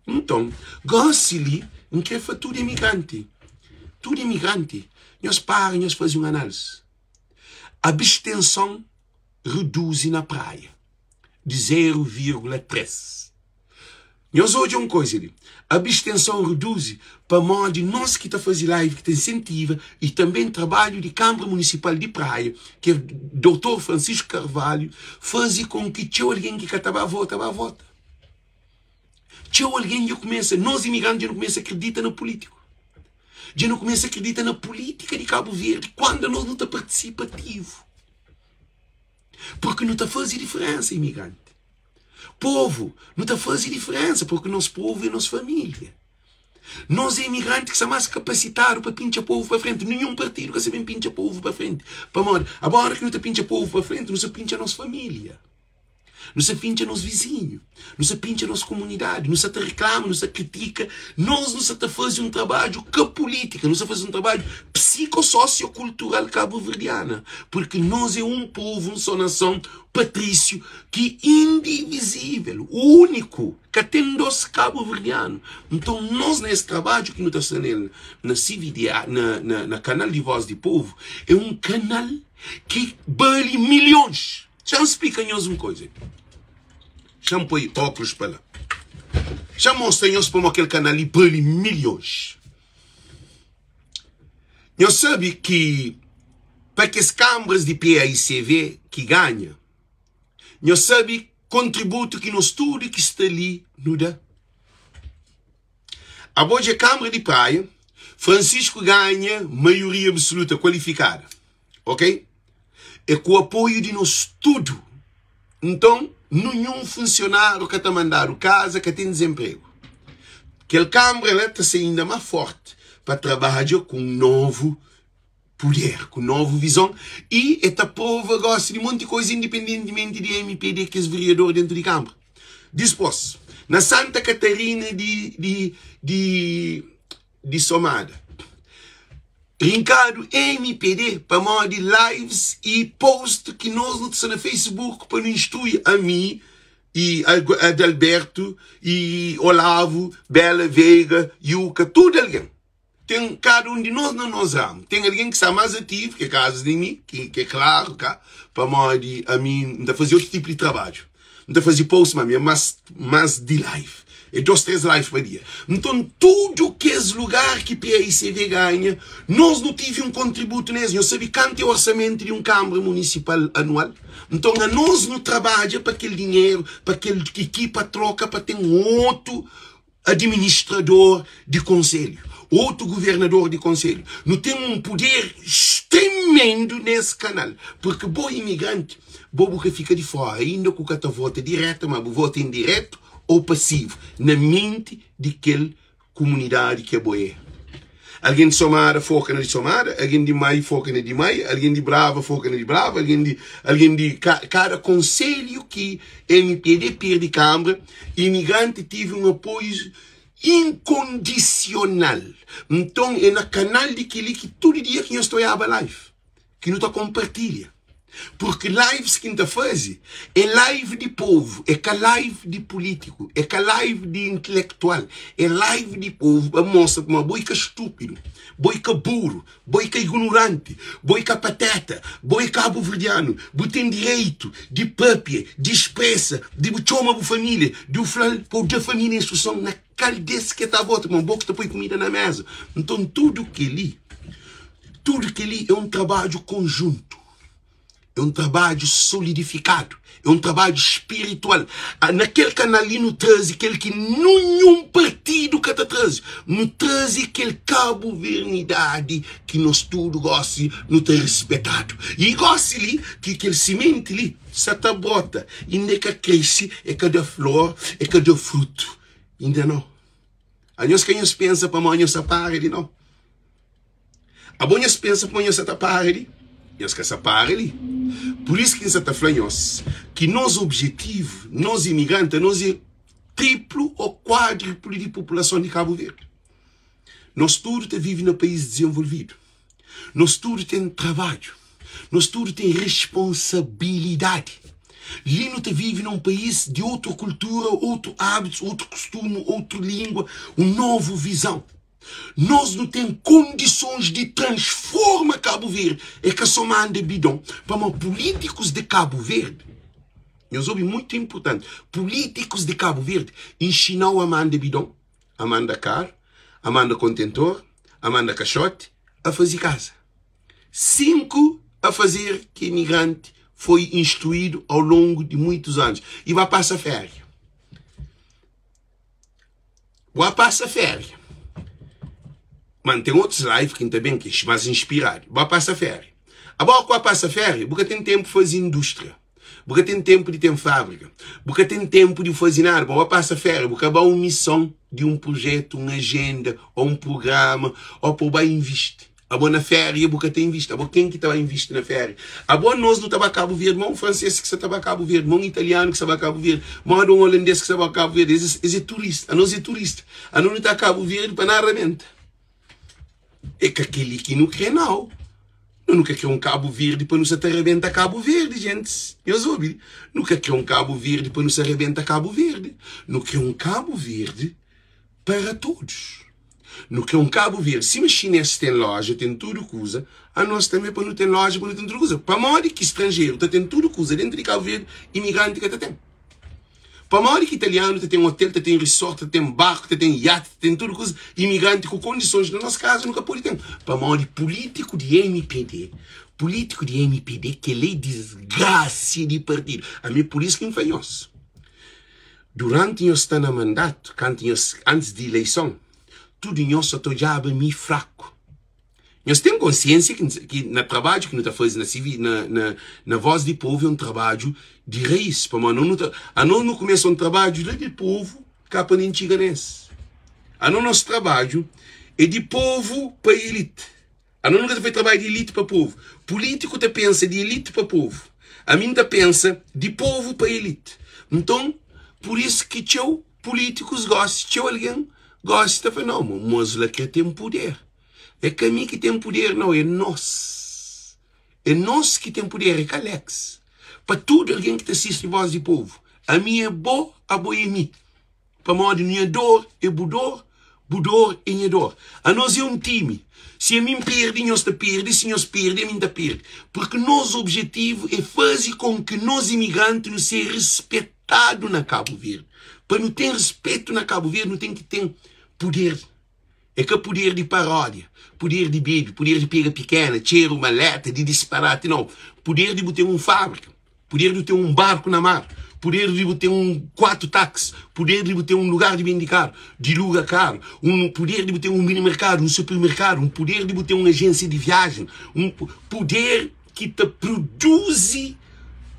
Nton, gósi li, N krê fla tudu imigranti, tudu imigranti, nhos para, nhos faze un análisi. Abstenson reduzi na Praia di 0,3. Nhos odja un koza li, abstenson reduzi pamodi nos ki ta faze live, ki ta insentiva i tanben trabadju di Kanbra Munisipal di Praia, ki é Doutor Francisco Carvalho, faze kon ki txeu algen ki ka ta ba vota, ba vota. Txeu algen dja kumesa, nos imigranti dja nu kumesa kridita na pulítiku. Dja nu kumesa kridita na pulítika di Kabu Verdi kuandu anos nu ta partisipa ativu. Purki nu ta faze diferensa, imigranti. Povu, nu ta faze diferensa purki nos povu é nos família. Nos é imigranti ki sta más kapasitadu pa pintxa povu pa frenti. Ninhun partidu ka sa ben pintxa povu pa frenti. Pamodi, abora ki nu ta pintxa povu pa frenti, nu sta pintxa nos família. Nu sa pintxa nos vizinhu, nu sa pintxa nos komunidadi, nu sa ta reklama, nu sa kritika, nos nu sa ta faze un trabadju ka pulítika, nu sa faze un trabadju psikososiokultural kabuverdiana, purki nos é un povu, un só nason, patrísiu, ki indivizível, úniku, ka ten dos kabuverdianu. Nton, nos na es trabadju ki nu ta sta nel na CVDA, na, na, na Kanal di Vós di Povu, é un kanal ki bali milhons. Xa-m splika nhos un koza. Xa-m poi óklus pa la. Xa-m mostra nhos pamodi kel kanal li bali milhons. Nhos sabe ki pa kes kanbras di PAICV ki ganha, nhos sabe kontributu ki nos tudu ki sta li nu da? Abo dja Kanbra di Praia, Francisco ganha maioria absoluta kualifikada. Ok? É ku apoiu di nos tudu. Nton, ninhun funsionáriu ka ta mandadu kaza, ka ten dizenpregu. Kel Kanbra la ta ser inda más fórti pa trabadja ku un novu puder, ku novu vizon i e ta prova gósi di monti koza indipendentimenti di mpd kes veriador dentu di Kanbra. Dispôs, Na Santa Catarina di di di di Somada. Rinkadu MPD pamodi lives i post ki nos nu ta sta na Facebook pa nu instrui ami i Adalberto i Olavo, Bela Veiga, Yuka, tudu algen. Ten kada un di nos na nos ramu. Ten algen ki sta más ativu, ki é kazus di mi, ki é klaru ka, pamodi ami N ta faze otu tipu di trabadju. N ta faze post, ma ami é más más di live. É dos, tres live pa dia. Nton, tudu kes lugar ki PAICV ganha, nos nu tive un kontributu nes. Nhos sabe kantu é orsamentu di un kanbra munisipal anual? Nton, anos nu trabadja pa kel dinheru, pa kel ekipa troka pa ten otu administrador di konselhu, otu governador di konselhu. Nu ten un puder tremendu nes kanal, purki bo imigranti, bo bu ka fika di fora, inda ku ka ta vota direta, ma bu vota indiretu ou pasivu na menti di kel kumunidadi ki abo é. Algen di Somada foka na di Somada, algen di Mai foka na di Mai, algen di Brava foka na di Brava, algen di algen di kada konselhu ki MPD perde kanbra, imigranti tive un apoiu inkondisional. Nton é na kanal di keli ki tudu dia ki nhos ta oiaba live. ki nu ta konpartilha. Purki lives ki N ta faze é live di povu, é ka live di pulítiku, é ka live di intelektual, é live di povu pa mostra kuma bo i ka stúpidu, bo i ka buru, bo i ka ignoranti, bo i ka pateta, bo i kabuverdianu, bu ten direitu di pâpia, di spresa, di bu txoma bu família, di bu fla-l pa bu da família instruson na kal des ki el ta vota, ma bo ki ta poi kumida na meza. Nton tudu kel-li, tudu kel-li é un trabadju konjuntu, é un trabadju solidifikadu, é un trabadju spiritual. Na kel kanal li nu traze kel ki ninhun partidu ka ta traze, nu traze kel kabuvernidadi ki nos tudu gosi nu ta rispetadu. I gosi li ki kel simenti li sa ta brota, inda e ka krese, e ka da flor, e ka da frutu. Inda nau. Anhos ka nhos pensa pamodi nhos sa para di nau. Abo nhos pensa pamodi nhos sa ta para di? Nhos ka sa para li. Pur isu ki N sa ta fla nhos ki nos objetivu, nos imigranti, anos é triplu ô kuadriplu di populason di Kabu Verdi. Nos tudu ta vive na país dizenvolvidu. Nos tudu ten trabadju. Nos tudu ten responsabilidadi. Li nu ta vive na un país di otu kultura, otu ábitus, otu kustumu, otu língua, un novu vizon. Nos nu ten kondisons di transforma Kabu Verdi. É ka sô manda bidon. Pamodi pulítikus di Kabu Verdi, nhos obi mutu inpurtanti, pulítikus di Kabu Verdi inxina-u a manda bidon, a manda karu, a manda kontentor, a manda kaxoti, a faze kaza. 5 a fazer ki imigranti foi instruídu ao longu di muitus anus i ba pasa féria. Ba pasa féria. Man, ten otus live ki N ta ben ki é más inspiradu. Ba pasa féria. Abo ku ba pasa féria, bu ka ten tenpu faze indústria. Bu ka ten tenpu di ten fábrika. Bu ka ten tenpu di faze nada. Bu ba pasa féria, bu ka ba un mison di un projetu, un ajenda, ô un prugrama, ô pa bu ba invisti. Abo na féria bu ka ta invisti. Abo ken ki ta ba invisti na féria? Abo anos nu ta ba Kabu Verdi, ma un fransês ki sa ta ba Kabu Verdi, ma un italianu ki sa ba Kabu Verdi, moda un olandês ki sa ba Kabu Verdi, es es é turista. Anos é turista. Anos nu ta Kabu Verdi pa na rabenta. É ka kel-li ki nu krê nau. Nu nu ka krê un Kabu Verdi pa nu sa ta rabenta Kabu Verdi, gentis. Nhos obi? Nu ka krê un Kabu Verdi pa nu sa rabenta Kabu Verdi. Nu krê un Kabu Verdi para todos. Nu kre un Kabu Verdi, sima xinês ten loja, ten tudu kuza, anos tanbe pa nu ten loja, pa nu ten tudu kuza. Pamodi ki stranjeru ta ten tudu kuza dentu di Kabu Verdi, imigranti ka ta ten? Pamodi ki italianu ta ten otel, ta ten resort, ta ten barku, ta ten iati, ta ten tudu kuza, imigranti ku kondisons na nos kazu nu ka pode ten? Pamodi pulítiku di mpd, pulítiku di mpd, kel-la é disgrasia di partidu. Ami pur isu ki N fla nhos. Duranti nhos sta na mandatu, kantu nhos, antis di ileison, tudu nhos sa ta odjaba mi fraku. Nhos ten konsiensia ki, ki na trabadju ki nu ta faze na sivi, na, na, na Voz di Povu é un trabadju di rais, pamodi no nu ta, anos nu kumesa un trabadju la di povu ka pa nen txiga nes. Anos nos trabadju é di povu pa elite. Anos nu ka ta faze trabadju di elite pa povu. Pulítiku ta pensa di elite pa povu. Ami N ta pensa di povu pa elite. Nton, pur isu ki txeu. Pulítikus gósi, txeu algen gósi ta fla, Nau, mos la krê ten puder. É ka mi ki ten puder, nau, é nos. É nos ki ten puder, é ka Alex. Pa tudu algen ki ta sisti Voz di Povu, ami é bo, abo é mi. Pamodi nha dor é bu dor, bu dor é nha dor. Anos é un timi. Si ami N perde, nhos ta perde, si nhos perde, ami N ta perde. Purki nos objetivu é faze kon ki nos imigranti nu ser rispetadu na Kabu Verdi. Pa nu ten rispetu na Kabu Verdi, nu ten ki ten puder. É ka puder di paródia, puder di bebe, puder di pega pikena, txeru, maleta, di disparati, nau. Puder di bu ten un fábrika, puder di bu ten un barku na mar, puder di bu ten un kuatu táxi, puder di bu ten un lugar di bende karu, di luga karu, un puder di bu ten un mini merkadu, un supermerkadu, un puder di bu ten un ajénsia di viajen, un puder ki ta produzi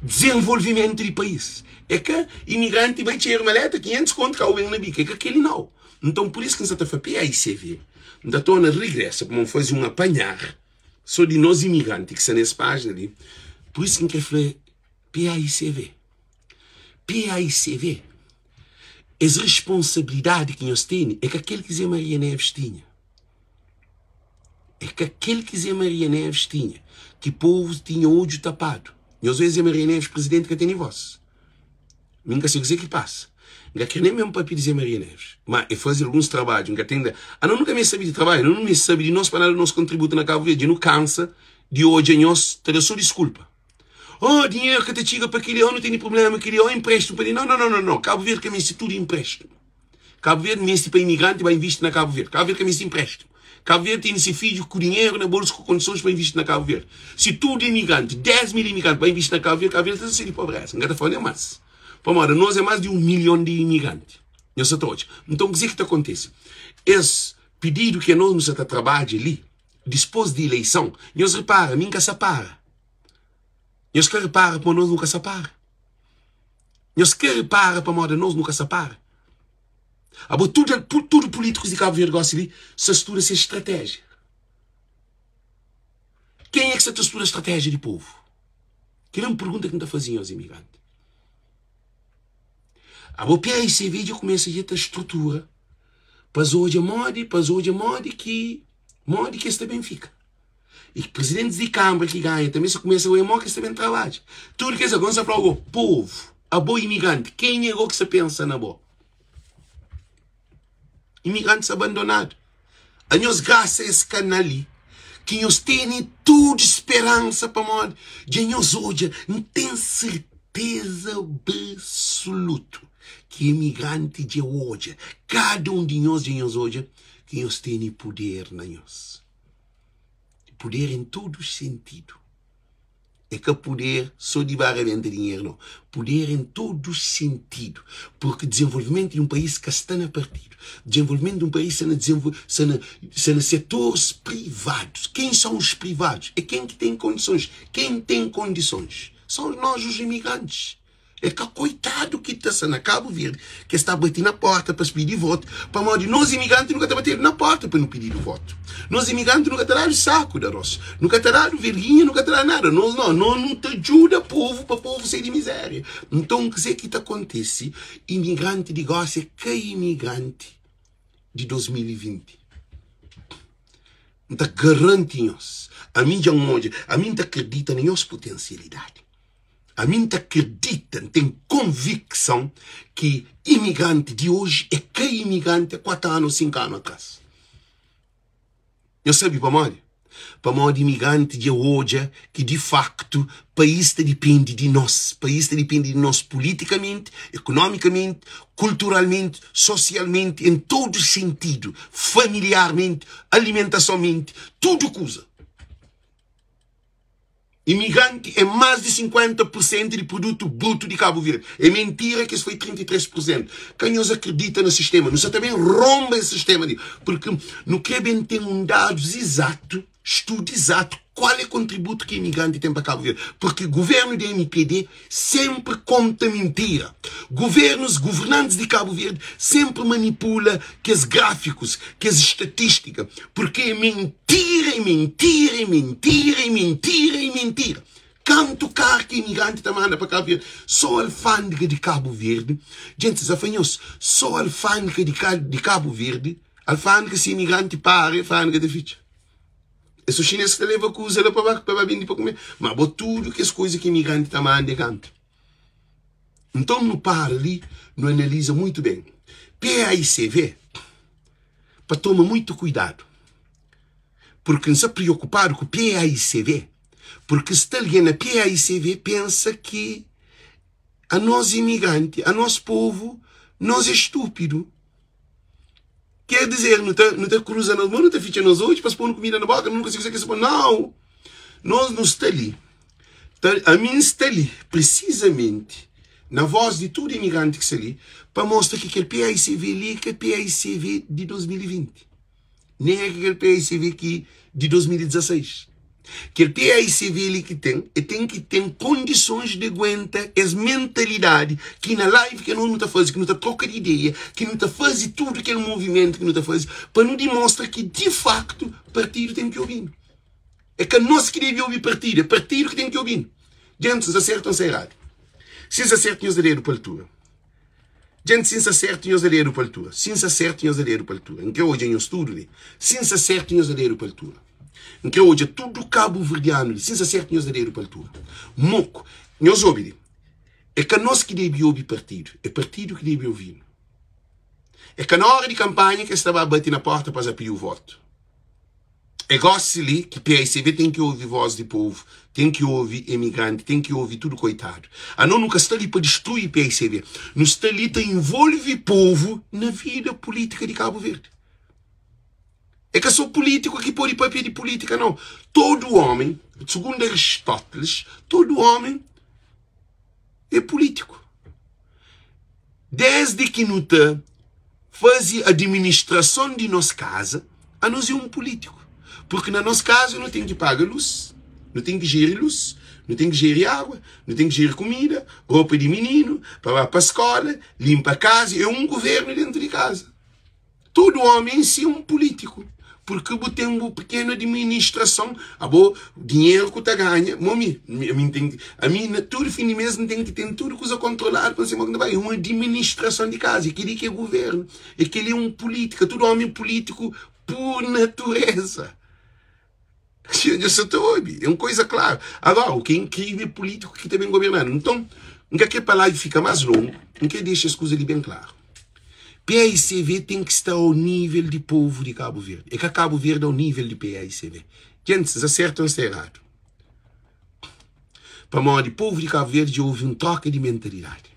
dizenvolvimentu di país. É ka imigranti bai txeru maleta, 500 kontu kau ben na bika, é ka keli nau. Nton, pur isu ki N sa ta fla PAICV, N ta torna rigresa pamodi N faze un apanhar so di nos imigranti ki sta nes pájina li. Pur isu ki N kre fla PAICV, PAICV, es risponsabilidadi ki nhos tene é ka kel ki Zé Maria Neves tinha. É ka kel ki Zé Maria Neves tinha, ki povu tinha odju tapadu. Nhos odja Zé Maria Neves prizidenti ka tene vós. Mi N ka sai kuzê ki pasa. N ka kre nen mesmu papia di Zé Maria Neves. Ma e faze alguns trabadju. N ka ten. Anos nu ka meste sabe di trabadju, anos nu meste sabe di nos pa nada nos kontributu na Kabu Verdi. Dja nu kansa di odja nhos ta da so diskulpa. Oh, dinheru ka ta txiga pa kili, oh, nu tene prubléma kili, oh, inpréstimu pa li. Nau, nau, nau, nau, nau. Kabu Verdi ka meste tudu inpréstimu. Kabu Verdi meste pa imigranti ba invisti na Kabu Verdi. Kabu Verdi ka meste inpréstimu. Kabu Verdi tene se fidju ku dinheru na bolsu ku kondisons pa invisti na Kabu Verdi. Si tudu imigranti, 10 mil imigranti ba invisti na Kabu Verdi, Kabu Verdi ta sai di pobreza. N ka ta fala nen mas. Pamodi anos é mas di 1 milhon di imigranti. Nhos sa ta odja. Nton kuzê ki ta kontise? Es pididu ki anos nu sa ta trabadja li, dispôs di ileison, nhos ripara, mi N ka sa para. Nhos ka ripara pamodi anos nu ka sa para. Nhos ka repara pamodi anos nu ka sa para? Abo tudu tudu políticos di Cabo Verde gosi li sa studa ses estratégia. Quem é que sa ta studa estratégia di povo? Kel é un pergunta ki N ta faze nhos imigranti. Abo PAICV dja kumesa dja ta estrutura pa es odja modi pa es odja modi ki modi ki es ta ben fika. I prizidentis di kanbra ki ganha tanbe sa kumesa oja mo ki es ta ben trabadja. Tudu kes algen sa fla, Ô povu, abo imigranti, kenha go ki sa pensa na bo? Imigrantis abandonadu. Anhos grasa es kanal li ki nhos tene tudu speransa pamodi dja nhos odja, N ten serteza absolutu ki imigranti dja odja, kada un di nhos dja nhos odja ki nhos tene puder na nhos. Puder em todos sentido. É ka puder só di ba rabenta dinheiro, não. Puder em todos sentido. Porque desenvolvimento de um país ka sta na partido. Desenvolvimento de um país sta na, desenvol sta na, sta na setores privados. Quem são os privados? É quem que tem condições. Quem tem condições? São nós, os imigrantes. É ka koitadu ki ta sta na Kabu Verdi ki es ta bati na porta pa es pidi votu, pamodi nos imigranti nu ka ta batedu na porta pa nu pididu votu. Nos imigranti nu ka ta dadu saku di aros, nu ka ta dadu verginha, nu ka ta dadu nada. Nos no, nos nu ta djuda povu pa povu sai di mizeria. Nton kuzê ki ta kontise? Imigranti di gosi é ka imigranti di 2020. N ta garanti nhos, ami dja N odja, ami N ta kridita na nhos putensialidadi. Ami N ta kridita, N ten konvikson ki imigranti di oji é ka imigranti a 4 anu ô 5 anu atras. Nhos sabe pamodi? Pamodi imigranti dja odja ki di faktu país ta dipende di nos, país ta dipende di nos politikamenti, ekonomikamenti, kulturalmenti, sosialmenti, en tudu sentidu, familiarmenti, alimentasonmenti, tudu kuza. Imigranti é más di 50 pur sentu di produtu brutu di Kabu Verdi. É mentira ki es foi 33 pur sentu. Ka nhos akredita na sistema. Nu sa ta ben ronba es sistema li. Purki nu kre ben ten un dadus izatu, studu izatu, kual é kontributu ki imigranti ten pa Kabu Verdi. Purki guvernu di mpd senpri konta mintira. Guvernus, guvernantis di Kabu Verdi senpri manipula kes grafikus, kes estatistika. Purki é mentira, é mentira, é mentira, é mentira, é mentira. Kantu karta imigranti ta manda pa Kabu Verdi? So alfandega di Kabu Verdi, djentis sa fla nhos, so alfandega di Kabu Verdi, alfandega si imigranti para, alfandega ta fitxa. É so xinês ki ta leva kuza la pa ba pa ba bende pa kume. Ma bo tudu kes kuza ki imigranti ta manda é kantu. Nton nu para li, nu analiza muitu ben. PAICV pa toma muitu kuidadu, purki N sta priokupadu ku PAICV, purki sta algen na PAICV pensa ki anos imigranti, anos povu, nos é stúpidu. Quer dizer, nu ta, nu ta kruza nos mon, nu ta fitxa nos odju pa es pô-nu kumida na boka, nu ka konsigi kuzê ki es Nau! Nos nu sta li, ta, ami N sta li prisizamenti na vós di tudu imigranti ki sta li pa mostra ki kel PAICV li é ka PAICV di 2020, nen é ka kel PAICV ki di 2016. Kel PAICV li ki ten, e ten ki ten kondisons di aguenta es mentalidadi ki na live ki anos nu ta faze, ki nu ta troka di ideia, ki nu ta faze tudu kel movimentu ki nu ta faze pa nu dimostra ki di faktu partidu ten ki obi-nu. É ka nos ki debe obi partidu, é partidu ki ten ki obi-nu. Djentis, N sta sertu o N sta eradu? Si N sta sertu, nhos da dedu pa altura. Djenti, si N sta sertu, nhos da dedu pa altura. Si N sta sertu, nhos da dedu pa altura. N kre odja nhos tudu li. Si N sta sertu, nhos da dedu pa altura. N kre odja tudu kabuverdianu li. Si N sta sertu, nhos da dedu pa altura. Moku, nhos obi li. É ka nos ki debe obi partidu, é partidu ki debe ovi-nu. É ka na óra di kanpanha ki es ta ba bati na pórta pa es pidi-u votu. É gósi li ki PAICV ten ki ovi vós di povu, ten ki ovi emigranti, ten ki ovi tudu koitadu. Anos nu ka sta li pa distrui PAICV, nu sta li ta involvi povu na vida pulítika di Kabu Verdi. É ka sô pulítiku ki pode papia di pulítika, nau. Tudu ómi, sugundu Aristóteles, tudu ómi é pulítiku. Désdi ki nu ta faze adiministrason di nos kaza, anos é un pulítiku. Purki na nos kaza nu ten ki paga lus, nu ten ki jeri lus, nu ten ki jeri agua, nu ten ki jeri kumida, ropa di mininu, pa ba pa skóla, linpa kaza. É un guvérnu déntu di kaza. Tudu omi em si é un pulítiku, purki bu ten bu pikenu adiministrason, abo dinheru ku ta ganha, mo mi, ami N ten ki, ami na tudu fin di mes N ten ki ten tudu kuza kontroladu pa N sibi mo ki N ta bai, é un adiministrason di kaza, é keli ki é guvernu, é keli é un pulítika, tudu omi é pulítiku pur natureza. Dja sa ta obi, é un koiza klaru. Agora, o ki é inkrivel é pulítiku ki ta ben gobernanu. Nton, N ka kre pa live fika más longu, N kre dexa es kuza li ben klaru. PAICV ten ki sta ao nível di povu di Kabu Verdi. É ka Kabu Verdi ao nível di PAICV. Djentis, N sta sertu ou N sta eradu? Pamodi povu di Kabu Verdi dja ovi un troka di mentalidadi.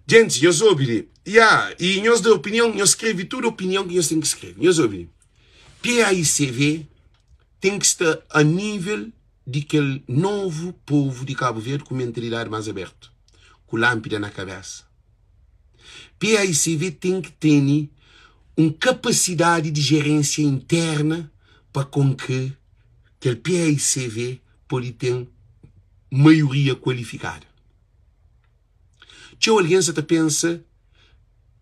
Djentis, nhos obi li. Ya, i nhos da opinion, nhos skrebe tudu opinion ki nhos ten ki skrebe. Nhos obi li. PAICV ten ki sta a nível di kel novu povu di Kabu Verdi ku mentalidadi más abertu, ku lánpida na kabésa. PAICV ten ki tene un kapasidadi di jerénsia interna pa konke kel PAICV pode ten maioria kualifikada. Txeu algen sa ta pensa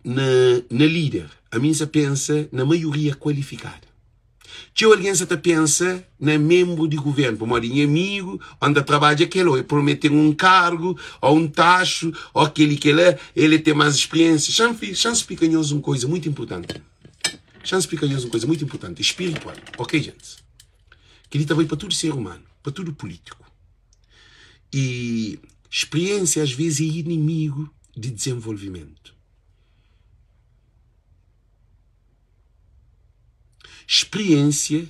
na na líder, ami N sa pensa na maioria kualifikada. Txeu algen sa ta pensa na menbru di guvernu, pamodi nha amigu ô N ta trabadja kel ô el promete-m un kargu ô un taxu ô kel-li kel-la, el é ten más spriénsia. Xa-m xa-m splika nhos un kuza mutu inpurtanti, xa-m splika nhos un kuza mutu inpurtanti, spiritual, ok djentis? Kel-li ta bai pa tudu ser umanu, pa tudu pulítiku. I spriensia as ves é inimigu di dizenvolvimentu. Spriensia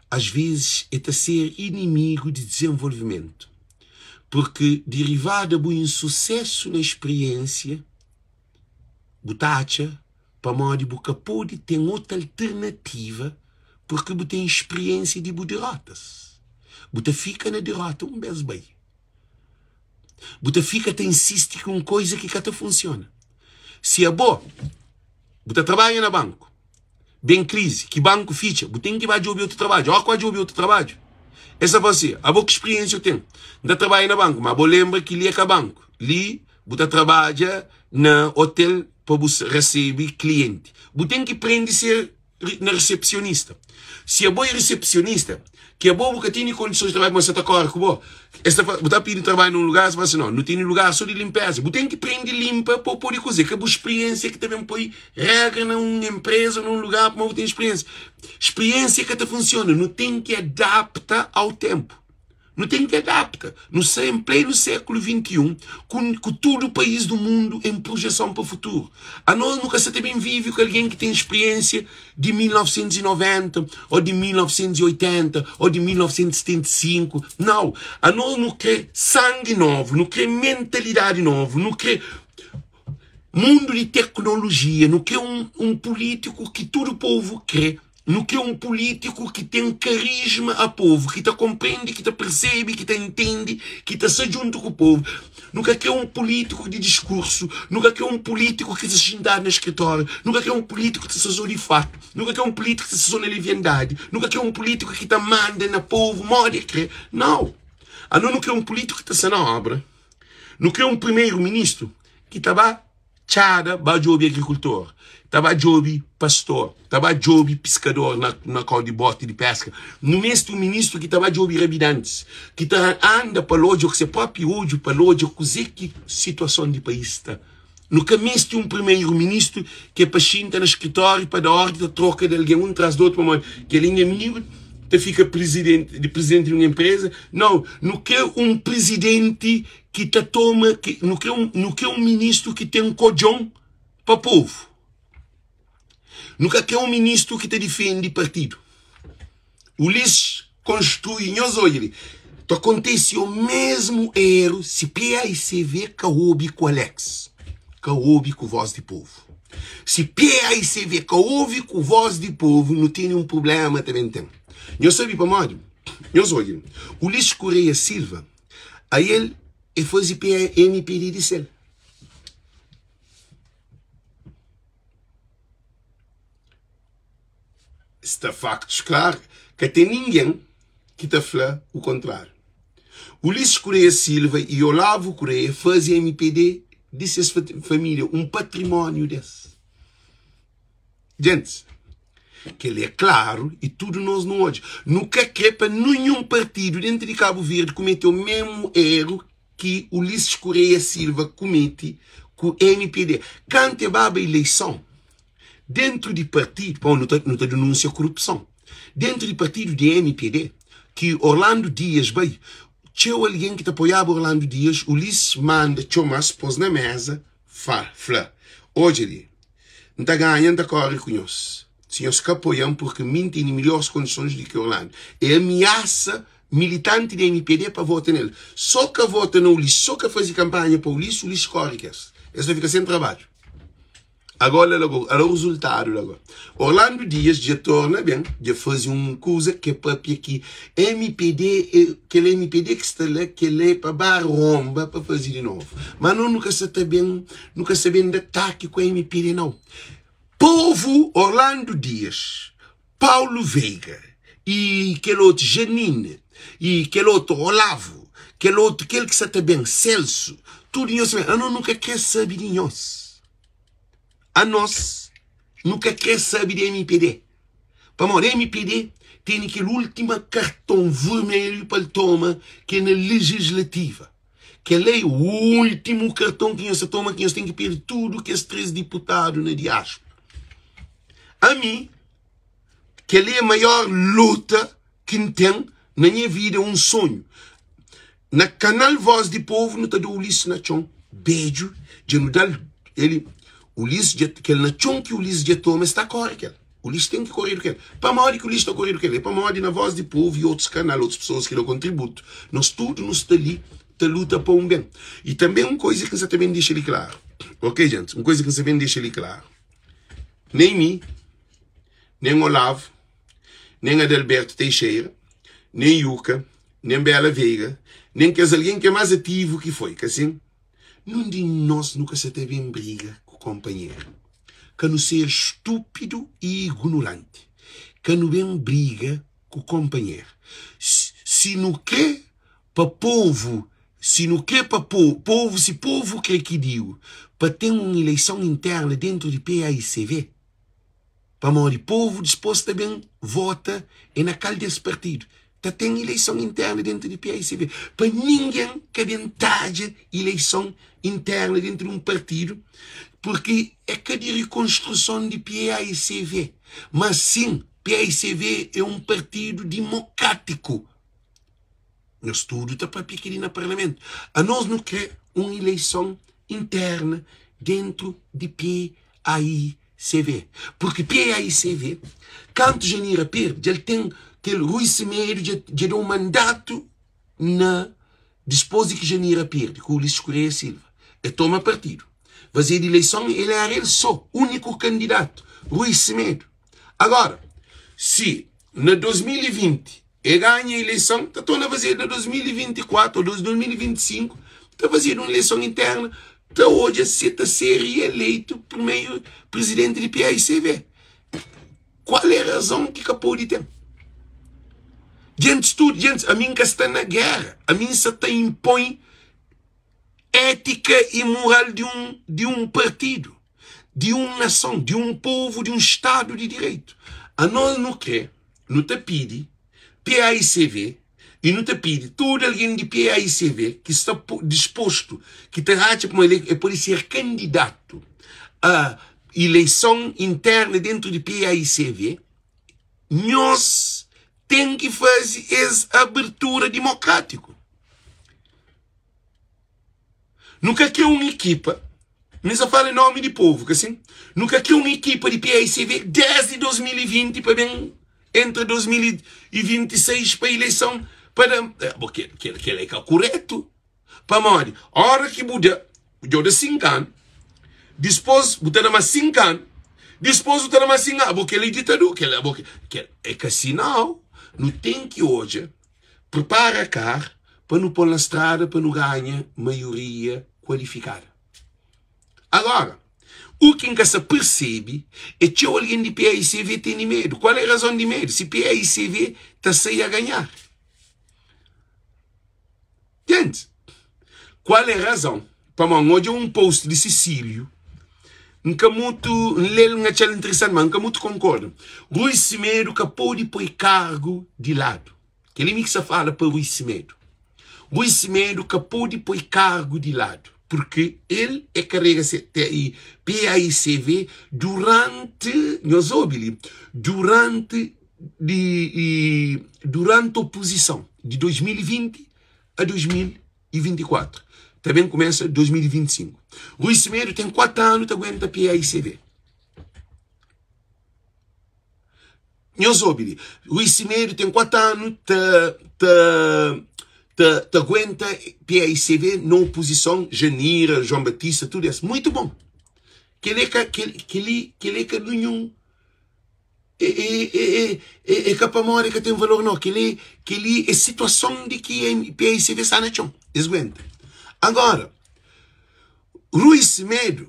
as vezis é ta ser inimigu di dizenvolvimentu, purki derivada bu insusesu na spriensia, bu ta atxa pamodi bu ka pode ten otu alternativa purki bu ten spriensia di bu dirotas. Bu ta fika na dirota un bes bai. Bu ta fika ta insisti ku un koiza ki ka ta funsiona. Si abo bu ta trabadja na banku, ben krizi, ki banku fitxa, bu ten ki ba djobe otu trabadju. Óki bu ba djobe otu trabadju, es ta fla si, abo ki spriensia bu ten? N ta trabadja na banku. Ma bo lenbra ki li é ka banku. Li bu ta trabadja na otel pa bu resebe klienti. Bu ten ki prende ser. na resepsionista. Si abo é resepsionista, ki abo bu ka tene kondisons di trabadju, ma sa ta kore ku bo, es ta fla, bu ta pidi trabadju na un lugar, es ta fla si, no, nu tene lugar so di linpeza. Bu ten ki prende linpa pa bu pode kuze. Ka bu spriensia ki ta ben poi regra na un enpreza, na un lugar, pamodi bu ten spriensia. Spriensia ka ta funsiona. Nu ten ki adapta au tenpu. Nu ten ki adapta. Nu sta en plenu sékulu 21, ku, ku tudu país du mundu en projeson pa futuru. Anos nu ka sta ta ben vive ku algen ki ten spriensia di 1990 ô di 1980 ô di 1975. Nau! Anos nu kre sangi novu, nu kre mentalidadi novu, nu kre mundu di teknolojia, nu kre un, un pulítiku ki tudu povu kre. Nu kre un pulítiku ki ten karisma a povu, ki ta konprende, ki ta persebe, ki ta intende, ki ta sta djuntu ku povu. Nu ka kre un pulítiku di diskursu, nu ka kre un pulítiku ki ta xintadu na skritóriu, nu ka kre un pulítiku ki ta sta so di fatu, nu ka kre un pulítiku ki ta sta so na liviandadi, nu ka kre un pulítiku ki ta manda na povu modi el kre. Nau! Anos nu kre un pulítiku ki ta sta na obra. Nu kre un primeru-ministru ki ta ba. Txada ba djobe agrikultor, ta ba djobe pastor, ta ba djobe piskador na, na kau di boti di peska. Nu meste un ministru ki ta ba djobe rabidantis, ki ta anda pa lodja ku se propi odju pa lodja kuze ki situason di país sta. Nu ka meste un primeru-ministru ki é pa xinta na skritóriu pa da ordi ta troka di algen un tras di otu pamodi kel nha amigu ta fika prizidenti di prizidenti di un enpreza. Nau, nu kre un prizidenti ki ta toma ki nu kre un nu kre un ministru ki ten kodjon pa povu nu ka kre un ministru ki ta difendi partidu Ulisses konstrui nhos odja li ta kontesi o mesmu eru si PAICV ka obi ku Alex ka obi ku voz di povu si PAICV ka obi ku voz di povu nu tene un problema ta ben ten nhos sabi pamodi nhos odja li Ulisses Correia Silva Ael e faze PMPD di sel. Sta faktus klar, ka ten ningen ki ta fla u kontrariu. Ulisses Correia Silva i Olavo Correia faze MPD di ses familia un patrimoniu des. Gentis, kel-li é klaru i tudu nos nu odja. Nu ka kre pa ninhun partidu dentu di Kabu Verdi kumete o mesmu eru ki Ulisses Correia Silva kumete ku mpd. Kantu e baba ileison, dentu di partidu, pamodi nu ta nu ta denunsia korupson, dentu di partidu di mpd, ki Orlando Dias bai, txeu algen ki ta apoiaba Orlando Dias, Ulisses manda txoma-s, pô-s na meza, Fa, fla, Odja li, N ta ganha, N ta kóre ku nhos, si nhos ka apoia-m, purki mi N tene midjóris kondisons di ki Orlando. E amiasa militanti di mpd pa vota nel. So ka vota na Ulisses, so ka faze kanpanha pa Ulisses, Ulisses kóre ku es. Es ta fika sen trabadju. Agora la go, ala rezultadu la go. Orlando Dias dja torna ben, dja faze un kuza ke papia ki mpd é kel mpd ki sta la, kel é pa ba ronba pa faze di novu. Ma no nu ka sa ta ben, nu ka sa ben da taki ku mpd nau. Povu Orlando Dias, Paulo Veiga i kel otu Janine i kel otu Olavo, kel otu kel ki sa ta ben Celso, tudu nhos sa ben, ano nu ka kre sabe di nhos. Anos nu ka kre sabe di mpd pamodi mpd tene kel ultima karton vermelhu pa el toma ki é na legislativa. Kel-la é ultimu karton ki nhos ta toma ki nhos ten ki perde tudu kes 3 diputadu na diaspora. Ami kel-li é maior luta ki N ten na nha vida, un sonhu. Na kanal Voz di Povo nu ta da Ulisses na txon bedju dja nu dal ele Ulisses dja kel na txon ki Ulisses dja toma es ta kore kel Ulisses ten ki koredu kel pamodi ki Ulisses ta koredu kel é pamodi na Voz di Povo e otus kanal otus pessoas ki da kontributu nos tudu nu sta li ta luta pa un ben e tanbe un koisa ki N sa ta ben dexa li klaru ok jents un koisa ki N sa ben dexa li klaru nen mi nen Olavo nen Adalberto Teixeira nen Yuka nen Bela Veiga, nen kes algen ki é más ativu ki foi, ka sin? Nun di nos nu ka sa ta ben briga ku konpanheru. Ka nu ser stúpidu i ignoranti. Ka nu ben briga ku konpanheru. Si nu kre pa povu, si nu kre pa povu, si povu kre ki digu pa ten un ileison interna dentu di PAICV, Pamodi povu dispos ta ben vota e na kal des partidu. Ta ten ileison interna dentu di paicv. Pa ningen ka ben tadja ileison interna dentu di un partidu, purki e ka di rikonstruson di paicv. Mas sin, paicv e un partidu dimokratiku. Nos tudu ta papia kel-li na parlamentu. Anos nu kre un ileison interna dentu di paicv. Purki paicv, kantu Janira perde, dja el ten kel Rui Semedo dja dja da un mandatu na dispos di ki Janira perde ku Ulisses Correia Silva. El toma partidu. Vazia di ileison, el era el so, uniku kandidatu, Rui Semedo. Agora, si na 2020 e ganha ileison, ta torna fazedu na 2024 ou 2025, ta fazedu un ileison interna, ta odja si ta ser reeleitu primeiro presidenti di PAICV. Kual é razon ki ka pode ten? Djentis tudu, djentis, ami N ka sta na gera, ami N sa ta inpoi étika i moral di un, di un partidu, di un nason, di un povu, di un stadu di direitu. Anos nu kre, nu ta pidi PAICV i nu ta pidi tudu algen di PAICV ki sta dispostu, ki ta atxa kuma el pode ser kandidatu a ileison interna dentru di PAICV, nhos ten ki faze es abertura dimokratiku. Nu ka kre un ekipa, mi sa fala em nomi di povu, ka sin? Nu ka kre un ekipa di PAICV desdi 2020 pa ben entra 2026 pa ileison pa da, bo kel kel kel é ka kuretu. Pamodi ora ki bu da, djo da 5 anu, dispos bu ta da mas 5 anu, dispos bu ta da mas 5 anu, bo kel é ditadura, kel bo kel é ka si nau. Nu ten ki odja Prepara kar pa nu pô-l na strada pa nu ganha maioria kualifikada. Agora, u ki N ka sa persebe é txeu algen di paicv tene medu. Kual é razon di medu? Si paicv ta sai a ganhar. Gente, kual é razon? Pamodi N odja un post di Cecílio, N ka mutu, N lê-l N atxa-l interesanti, ma N ka mutu konkorda. Rui Semedo ka pode poi kargu di ladu. Kel-li mi ki sta fala pa Rui Semedo. Rui Semedo ka pode poi kargu di ladu, purki el é karega se PAICV duranti, nhos obi li, duranti di duranti opozison di 2020 a 2024. Ta ben kumesa 2025. Rui Semedo ten 4 anu ta aguenta PAICV. Nhos obi li, Rui Semedo ten 4 anu ta ta ta ta aguenta PAICV na opozison, Janira, João Batista, tudu es. Muito bom. Kel-li ka kel-li kel-li ka ninhun É, é, é, é, é ka pamodi ka ten valor no. Kel-li kel-li é situason di ki PAICV sta na txon. Es guenta. Agora, Rui Semedo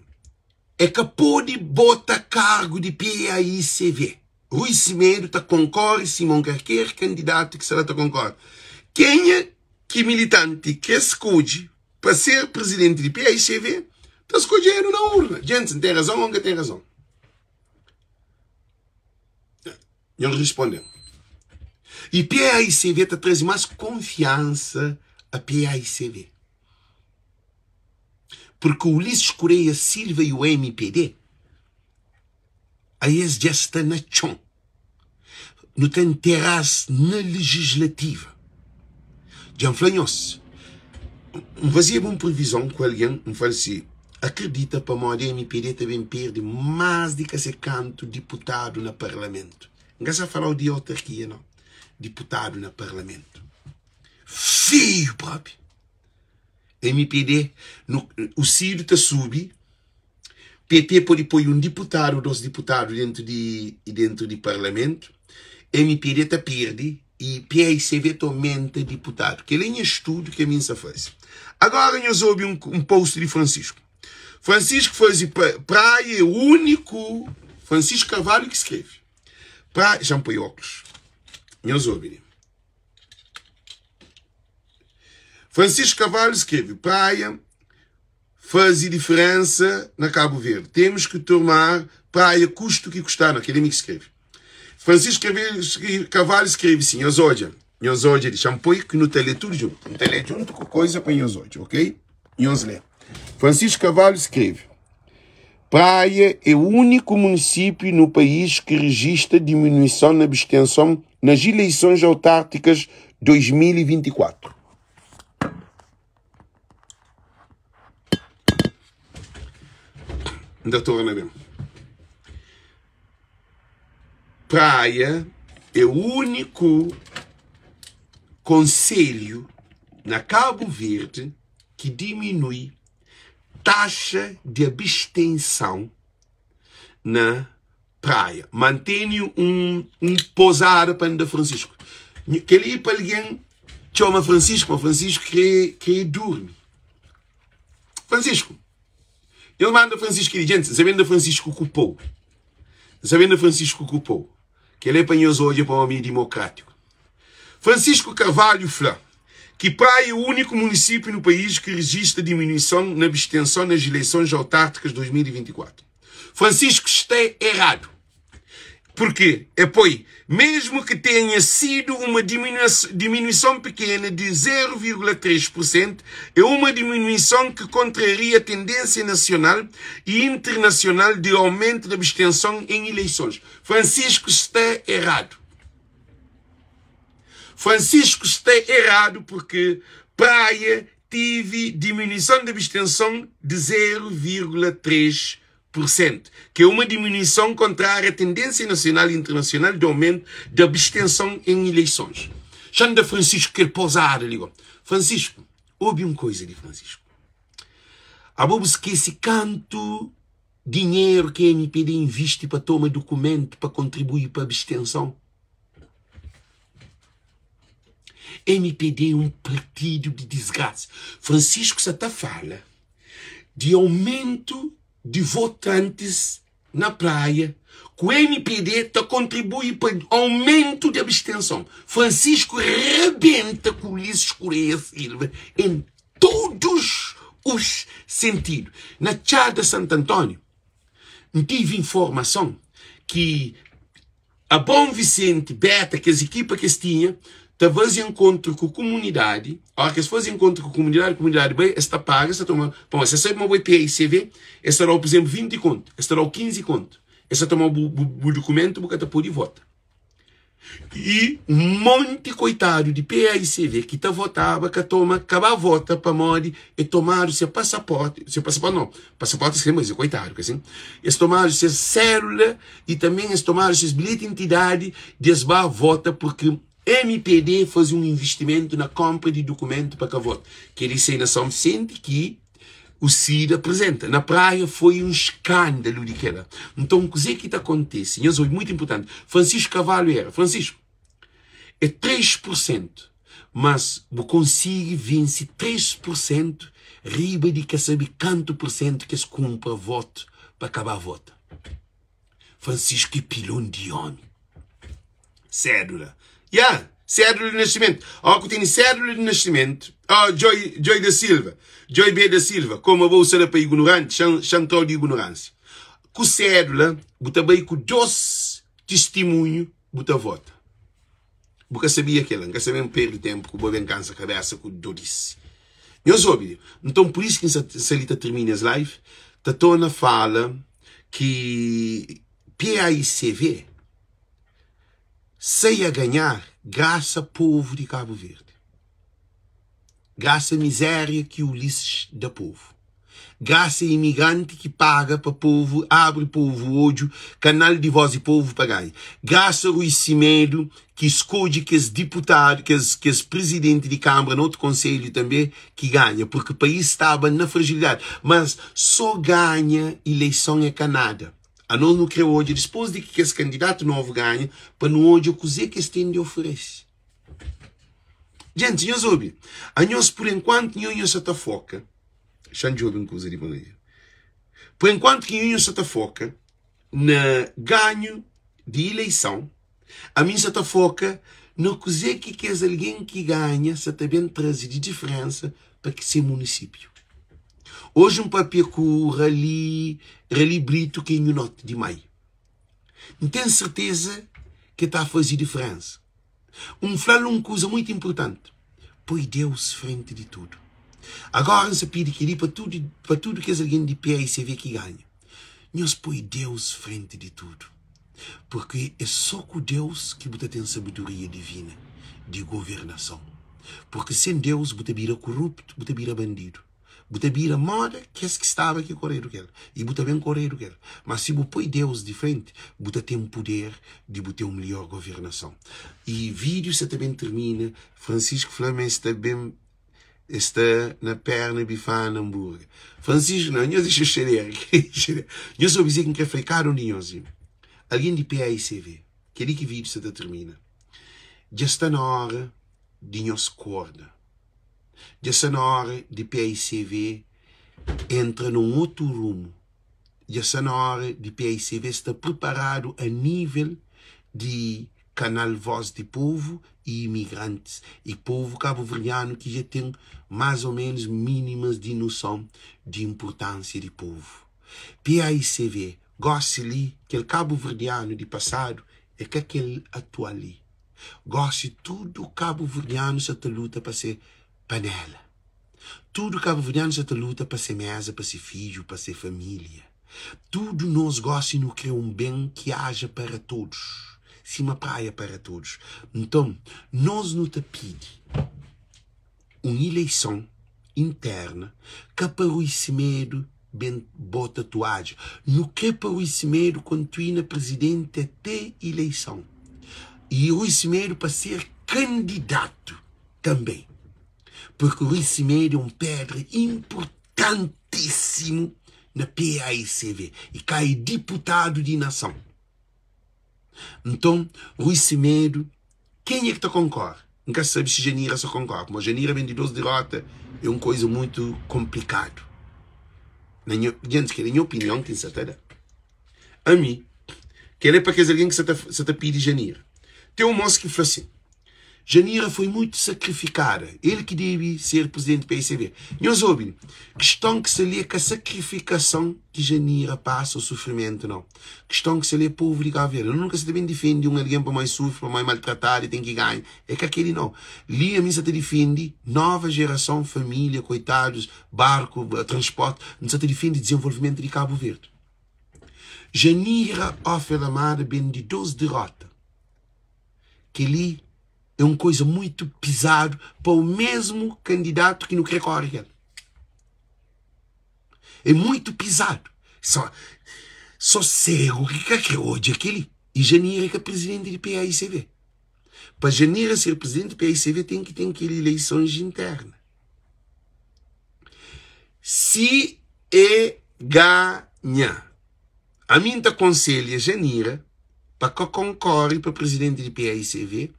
é ka pode bota kargu di PAICV. Rui Semedo ta konkore sima un karker kandidatu ki sta la ta konkore. Kenha ki militanti kre skodje pa ser prizidenti di PAICV ta skodjedu na urna. Djentis, N ten razon ô N ka ten razon? Nhos responde-m. I PAICV ta traze más konfiansa a PAICV. Porque Ulisses Correia Silva e o MPD, a es dja sta na txon. Nu ta intera-s na legislativa. Dja N fla nhos, N fazeba un previzon ku algen, N fla-l si, akredita pamodi MPD ta ben perde más di ka se kantu diputadu na parlamentu. N ka sa fala-u di autarkia, nau. Diputadu na parlamentu. Feiu propi! Mpd, nu, o sidu ta subi, PP pode poi un diputadu ou dos diputadu dentu di dentu di parlamentu, mpd ta perde i paicv ta omenta diputadu. Kel-li é nha studu ki ami N sa faze. Agora nhos obi un, un post di Francisco. Francisco faze pa, Praia é úniku, Francisco Carvalho ki skrebe. Praia, já N poi óculos. Nhos obi li. Francisco Carvalho skrebe, Praia. Faze diferensa na Cabo Verde. Temos que tomar Praia custo que custar. Não, kel-li mi ki skrebe. Francisco Carvalho skrebe si, Nhos odja, nhos odja di xa-m poi ki nu ta lé tudu djuntu. Nu ta lé djuntu ku koisa pa nhos odja, ok? Nhos lé. Francisco Carvalho skrebe, Praia é úniku munisípiu nu país ki rejista diminuison na abstenson nas ileisons autártikas 2024. N ta torna ben. Praia é úniku konselhu na Kabu Verdi ki diminui taxa di abstenson na Praia. Ma N tene un un pozada pa N da Francisco. Kel-li pa algen txoma Francisco, ma Francisco kre kre durmi. Francisco, Deus manda Francisco li, djenti, N sa ben da Francisco ku pou. N sa ben da Francisco ku pou. Kel-li é pa nhos odja pa omi dimokrátiku. Francisco Carvalho fla ki Praia é úniku munisípiu nu país ki rejista diminuison na abstenson nas ileisons autártikas 2024. Francisco sta erradu. Porque é poi, mesmo que tenha sido uma diminuição pequena de 0,3%, é uma diminuição que contraria a tendência nacional e internacional de aumento da abstenção em eleições. Francisco está errado. Francisco está errado porque Praia tive diminuição de abstenção de 0,3%, que é uma diminuição contrária à tendência nacional e internacional de aumento da abstenção em eleições. Xanda Francisco kel posada li go. Francisco, obi un koisa di Francisco. Abo bu skese kantu dinheru ki MPD invisti pa toma dukumentu pa kontribui pa abstenson? Mpd é um partido de desgraça. Francisco sa ta fala de aumento de votantes na praia ku mpd ta contribui pa aumento de abstenção. Francisco rebenta ku Ulisses Correia Silva em todos os sentidos. Na Txada Santo António, N tive informação ki A Bom Vicente, Beta, kes ekipa ki es tinha, ta faze enkontru ku kumunidadi. Óra ki es faze enkontru ku kumunidadi, kumunidadi bai, es ta paga, es ta toma. Pamodi si es sabe ma bo é PICV, es ta da-u, pur izénplu, 20 kontu, es ta da-u 15 kontu, es ta toma-u bu, bu, bu dukumentu, bu ka ta pode vota. I un monti koitadu di PAICV ki ta votaba ka toma, ka ba vota pamodi e tomadu se pasaporti, se pasaporti nau, pasaporti es krê, mas é koitadu, ka sin? Es tomadu ses sélula i tanben es tomadu ses bilheti di identidadi di es ba vota purki mpd faze un investimentu na konpra di dukumentu pa ka vota. Kel-li sai na São Vicente ki o Cid apresenta. Na Praia foi un skándalu di kel-la. Nton kuzê ki ta kontise? Nhos obi, mutu inpurtanti. Francisco Carvalho era, Francisco, é 3 pur sentu, mas bu konsigi vense 3 pur sentu riba di ka sabe kantu pur sentu ki es kunpra votu pa ka ba vota. Francisco é pilon di omi. Cédula. Ya, cédula di nascimentu. Ó ku tene cédula di nascimentu. Ó, Joy, Joy da Silva. Joy B da Silva. Como abo usa la pa ignorante, xan, xan trau di ignorância. Ku cédula, bu ta bai ku dos testemunho, bu ta vota. Bu ka sabia kela. N ka sa ben perde tempo ku bo ben cansa cabeça ku dodice. Nhos obi li. Nton, por isso ki N sa, sa li ta termina es live, ta torna fala ki PAICV sai a ganhar grasa povu di Kabu Verdi, grasa mizeria ki Ulisses da povu, grasa imigranti ki paga pa povu abri povu odju, kanal di voz di povu pa ganha, grasa Rui Simedo ki skodje kes diputadu, kes kes prizidenti di kanbra na otu konselhu tanbe ki ganha, purki país staba na frajilidadi, mas so ganha ileison é ka nada. Anos nu kre odja dispos di ki kes kandidatu novu ganha pa nu odja kuze ki es ten di oferese. Djenti, nhos obi, anhos pur enkuantu nho nho sa ta foka, xa-m djobe un kuza di manera, pur enkuantu ki nho nho sa ta foka na ganhu di ileison, ami N sa ta foka na kuze ki kes algen ki ganha sa ta ben traze di diferensa pa se munisípiu. Oji N papia ku Rali, Rali Brito ki é nhu noti di Mai. N ten serteza ki el ta faze diferénsa. N fla-l un kuza mutu inportanti, Poi Deus frenti di tudu. Agóra N sta pidi kel-li pa tudu pa tudu kes algen di PAICV ki ganha. Nhos poi Deus frenti di tudu, purkê é sô ku Deus ki bu ta ten sabedoria divina di governason. Purkê sen Deus bu ta bira koruptu, bu ta bira bandidu. Bu ta bira moda kes ki staba ki koredu kel, i bu ta ben koredu kel. Ma si bu poi Deus di frenti, bu ta ten puder di bu ten un melhor governason. I video sa ta ben termina, Francisco fla ma es ta ben es sta na perna bifana anburga. Francisco não, nhos dexa xerera, nhos obi ze ki N kre fla kada un di nhos li. Algen di PAICV, keli ki video sa ta termina, dja sta na ora di nhos korda. Dja sta na óra di paicv entra na un otu rumu. Dja sta na óra di paicv sta priparadu a nível di kanal Voz di Povu i imigrantis i povu kabuverdianu ki dja ten más ô ménus mínimas di noson di inpurtánsia di povu. Paicv, gósi li, kel kabuverdianu di pasadu é ka kel atual li. Gosi tudu kabuverdianu sa ta luta pa se panela. Tudu kabuverdianu sa ta luta pa se meza, pa se fidju, pa se familia. Tudu nos gosi nu kre un ben ki aja para todos, sima praia para todos. Nton, nos nu ta pidi un ileison interna ka pa Rui Semedo ben bota tuadja. Nu kre pa Rui Semedo kontuina prezidenti ate ileison. I Rui Semedo pa ser kandidatu tanbe. Purki Rui Semedo é un pedra inpurtantisimu na paicv i ka é diputadu di nason. Nton, Rui Semedo, kenha ki ta konkore? N ka sabe si Janira sa konkore, pamodi Janira ben di 2 dirota, é un koiza mutu konplikadu. Na nha, djentis, kel é nha opinion ki N sa ta da. Ami, kel é pa kes algen ki sa ta, sa ta pidi Janira. Ten un mos ki fla sin, Janira foi muitu sakrifikada, el ki debe ser prizidenti PICB. Nhos obi, kiston ki sta li é ka sakrifikason ki Janira pasa ô sufrimentu, nau. Kiston ki sta li é povu di Kabu Verdi. Nu nunka sa ta ben difende un algen pamodi sufri, pamodi maltratadu e ten ki ganha. É ka kel-li, nau. Li ami sa ta difende nova jerason, família, koitadus, barku, transporti. Nu sa ta difende dizenvolvimentu di Kabu Verdi. Janira Ofer Amada ben di dos dirota. Kel-li é un koiza muitu pizadu pa o mesmu kandidatu ki nu kre kóre ku el. É muitu pizadu. Só, só segu ki ka kre odja kel-li. I Janira é ka prizidenti di PAICV. Pa Janira ser prizidenti di PAICV ten ki ten kel ileisons interna. Si e ganha. Ami N ta konselha Janira pa ka konkore pa prizidenti di paicv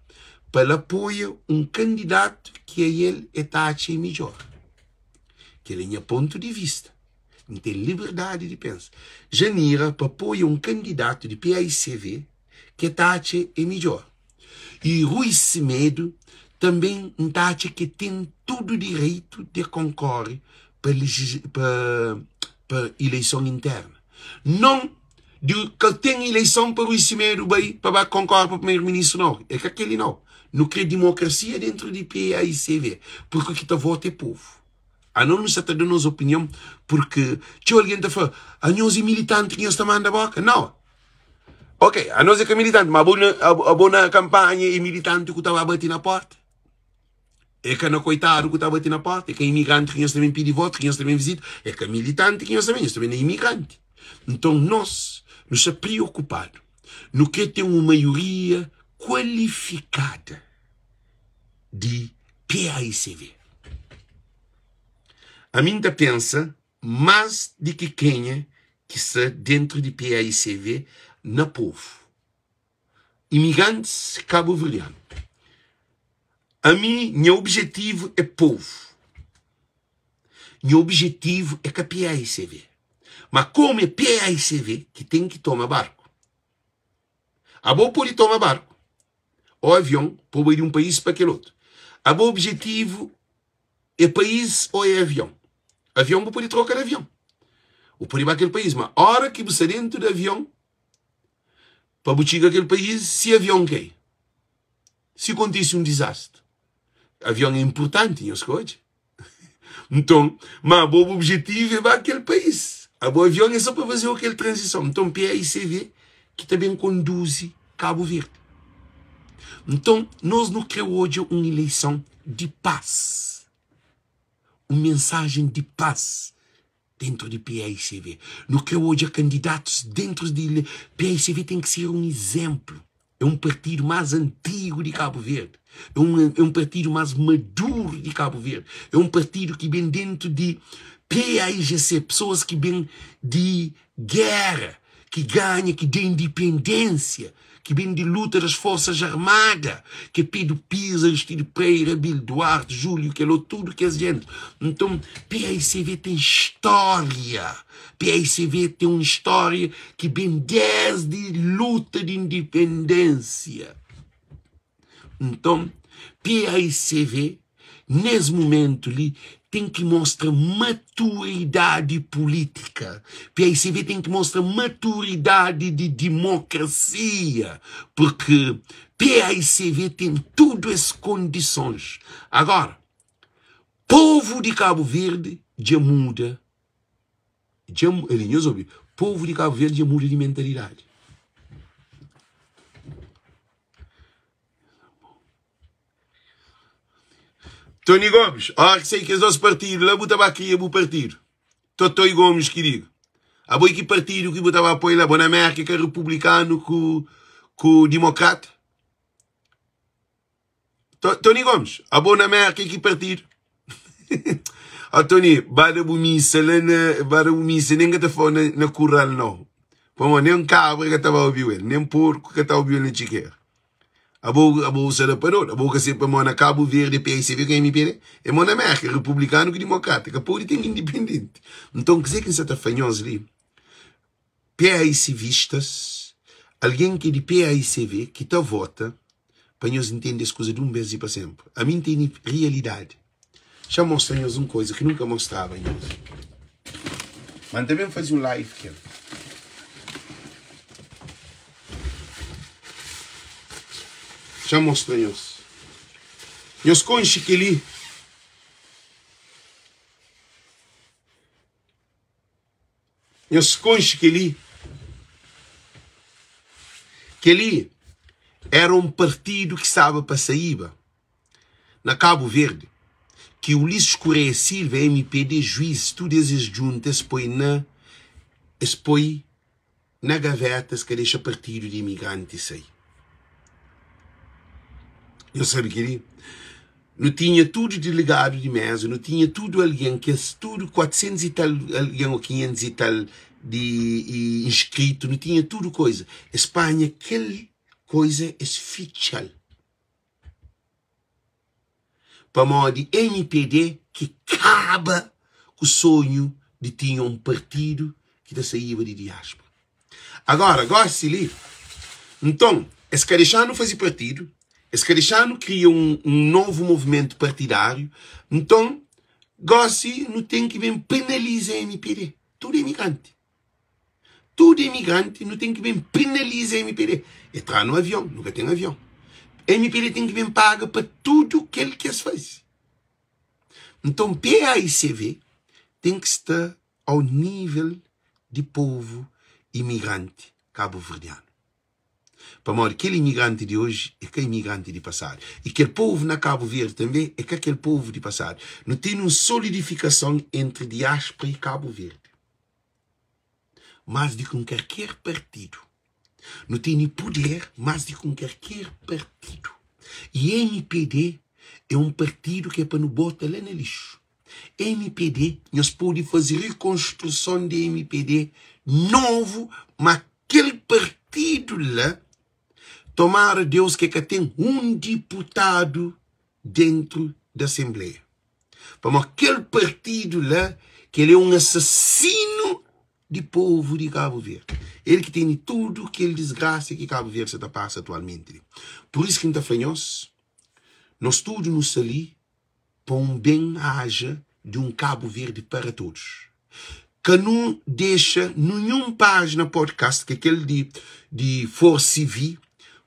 pa el apoia un kandidatu ki ael e ta atxa e midjor. Kel é nha pontu di vista. N ten liberdadi di pensa. Janira pa apoia un kandidatu di paicv ki e ta atxa e midjor. I Rui Semedo tanben N ta atxa ki e ten tudu direitu di konkore pa pa pa ileison interna. Non di ka ten ileison pa Rui Semedo bai pa ba konkore pa primeru ministru nau. E ka keli nau. Nu kre dimokrasia dentru di PAICV purki ki ta vota e povu. Anos nu sa ta da nos opinion purki txeu algen ta fla anhos e militanti ki nhos ta manda boka. Nau. Ok, anos e ka militanti, ma abo na abo na kampanha e militanti ku ta ba bati na porta. É ka na koitadu ku ta bati na porta, é ka imigranti ki nhos ta ben pidi votu, ki nhos ta ben visita, é ka militanti ki nhos ta ben, nhos ta ben na imigranti. Nton nos, nu sta priokupadu, nu kre ten un maioria kualifikada di PAICV. Ami N ta pensa más di ki kenha ki sta dentru di PAICV na povu. Imigrantis kabuverdianu. Ami nha objetivu é povu. Nha objetivu é ka PAICV. Ma komu é PAICV ki ten ki toma barku. Abo pode toma barku ô avion pa bu bai di un país pa kel otu. Abo objetivu é país ô é avion? Avion bu pode troka di avion. Bu pode ba kel país, ma ora ki bu sta dentu di avion pa bu txiga kel país, si avion kai, si kontise un dizastri, avion é inpurtanti, nhos ka odja? Nton, ma bo bu objetivu é ba kel país. Abo avion é só pa faze kel tranzison. Nton, PAICV ki ta ben konduzi Kabu Verdi. Nton, nos nu kre odja un ileison di pas, un mensajen di pas dentru di PAICV. Nu kre odja kandidatus dentru di PAICV ten ki ser un izenplu. É un partidu más antigu di Kabu Verdi. É un, é un partidu más maduru di Kabu Verdi. É un partidu ki ben dentu di PAIGC, pesoas ki ben di géra, ki ganha, ki da indipendênsia, ki ben di luta das Forsas Armada, ki é Pedro Pires, Aristides Pereira, Abílio Duarte, Júlio Queloto, tudu kes jenti. Nton, PAICV ten stória. PAICV ten un stória ki ben desdi luta di indipendênsia. Nton, PAICV, nes mumentu li, ten ki mostra maturidadi pulítika. PAICV ten ki mostra maturidadi di dimokrasia, purki PAICV ten tudu es kondisons. Agora, povu di Kabu Verdi dja muda Dja ali nhos obi, povu di Kabu Verdi dja muda di mentalidadi. Tony Gomes, ora ki sai kes dos partidu la bu ta ba kria bu partidu. Totoi Gomes ki diga. Abo e ki partidu ki bu ta ba poi la? Bo na Merka ka republikanu ku ku dimokrata? Tony Gomes, abo na Merka e ki partidu? Oh Tony, ba da bu missa la na, ba da bu missa nem ka ta fala na, na curral não. Pamo nem cabra ka ta ba obiu el, nem porco ka ta obiu el na chiqueira. Abo, abo usa da pa dodo, abo ka se pamo na Cabo Verde, PICV ku MPD, é mo na Merka, republicano ku democrata, ka pode ten independente. Então, kze ki nsa ta fla nhos li? PAICVistas, algen ki é di PAICV ki ta vota, pa nhos ntende es kuza di un bes i pa senpri. Ami N tene rialidadi. Xa N mostra nhos un kuza ki nunka N mostraba nhos. Ma N ta ben faze un live kel. Xa N mostra nhos. Nhos konxe kel-li? Nhos konxe kel-li? Kel-li éra un partidu ki staba pa saíba na Kabu Verdi, ki Ulisses Correia Silva, mpd, juizis, tudu es es djunta, es poi na es poi na gavéta, es ka dexa partidu di imigranti sai. Nhos sabe kel-li? Nu tinha tudu delegadu di méza, nu tinha tudu algen, kes tudu 400 i tal algen ô 500 i tal di inskritu, nu tinha tudu koza. Es panha kel koza es fitxa-l. Pamodi mpd ki kaba ku sonhu di tinha un partidu ki ta saíba di diáspora. Agora, gosi li, nton, es ka dexa-nu faze partidu, es ka dexa-nu kria un, un novu movimentu partidáriu, nton, gosi nu ten ki ben penaliza mpd, tudu imigranti. Tudu imigranti nu ten ki ben penaliza mpd. E tra-nu avion, nu ka ten avion. Mpd ten ki ben paga pa tudu kel ki es faze. Nton, PAICV ten ki sta au nível di povu imigranti kabuverdianu. Pamodi kel imigranti di oji é ka imigranti di pasadu. I kel povu na Kabu Verdi tanbe é ka kel povu di pasadu. Nu tene un solidifikason entri diáspora i Kabu Verdi más di ki un karker partidu. Nu tene puder más di ki un karker partidu. I mpd é un partidu ki é pa nu bota la na lixu. Mpd, nhos pode faze rikonstruson di mpd novu, ma kel partidu la, tomara Deus ke ka ten un diputadu dentru di asenbleia. Pamodi kel partidu la, kel é un asasinu di povu di Kabu Verdi. El ki tene tudu kel disgrasa ki Kabu Verdi sa ta pasa atualmenti li. Pur isu ki N ta fla nhos, nos tudu nu sta li pa un ben haja. di un Kabu Verdi para todos. Ka nu dexa ninhun pájina podcast, ki é kel di di Forcivi,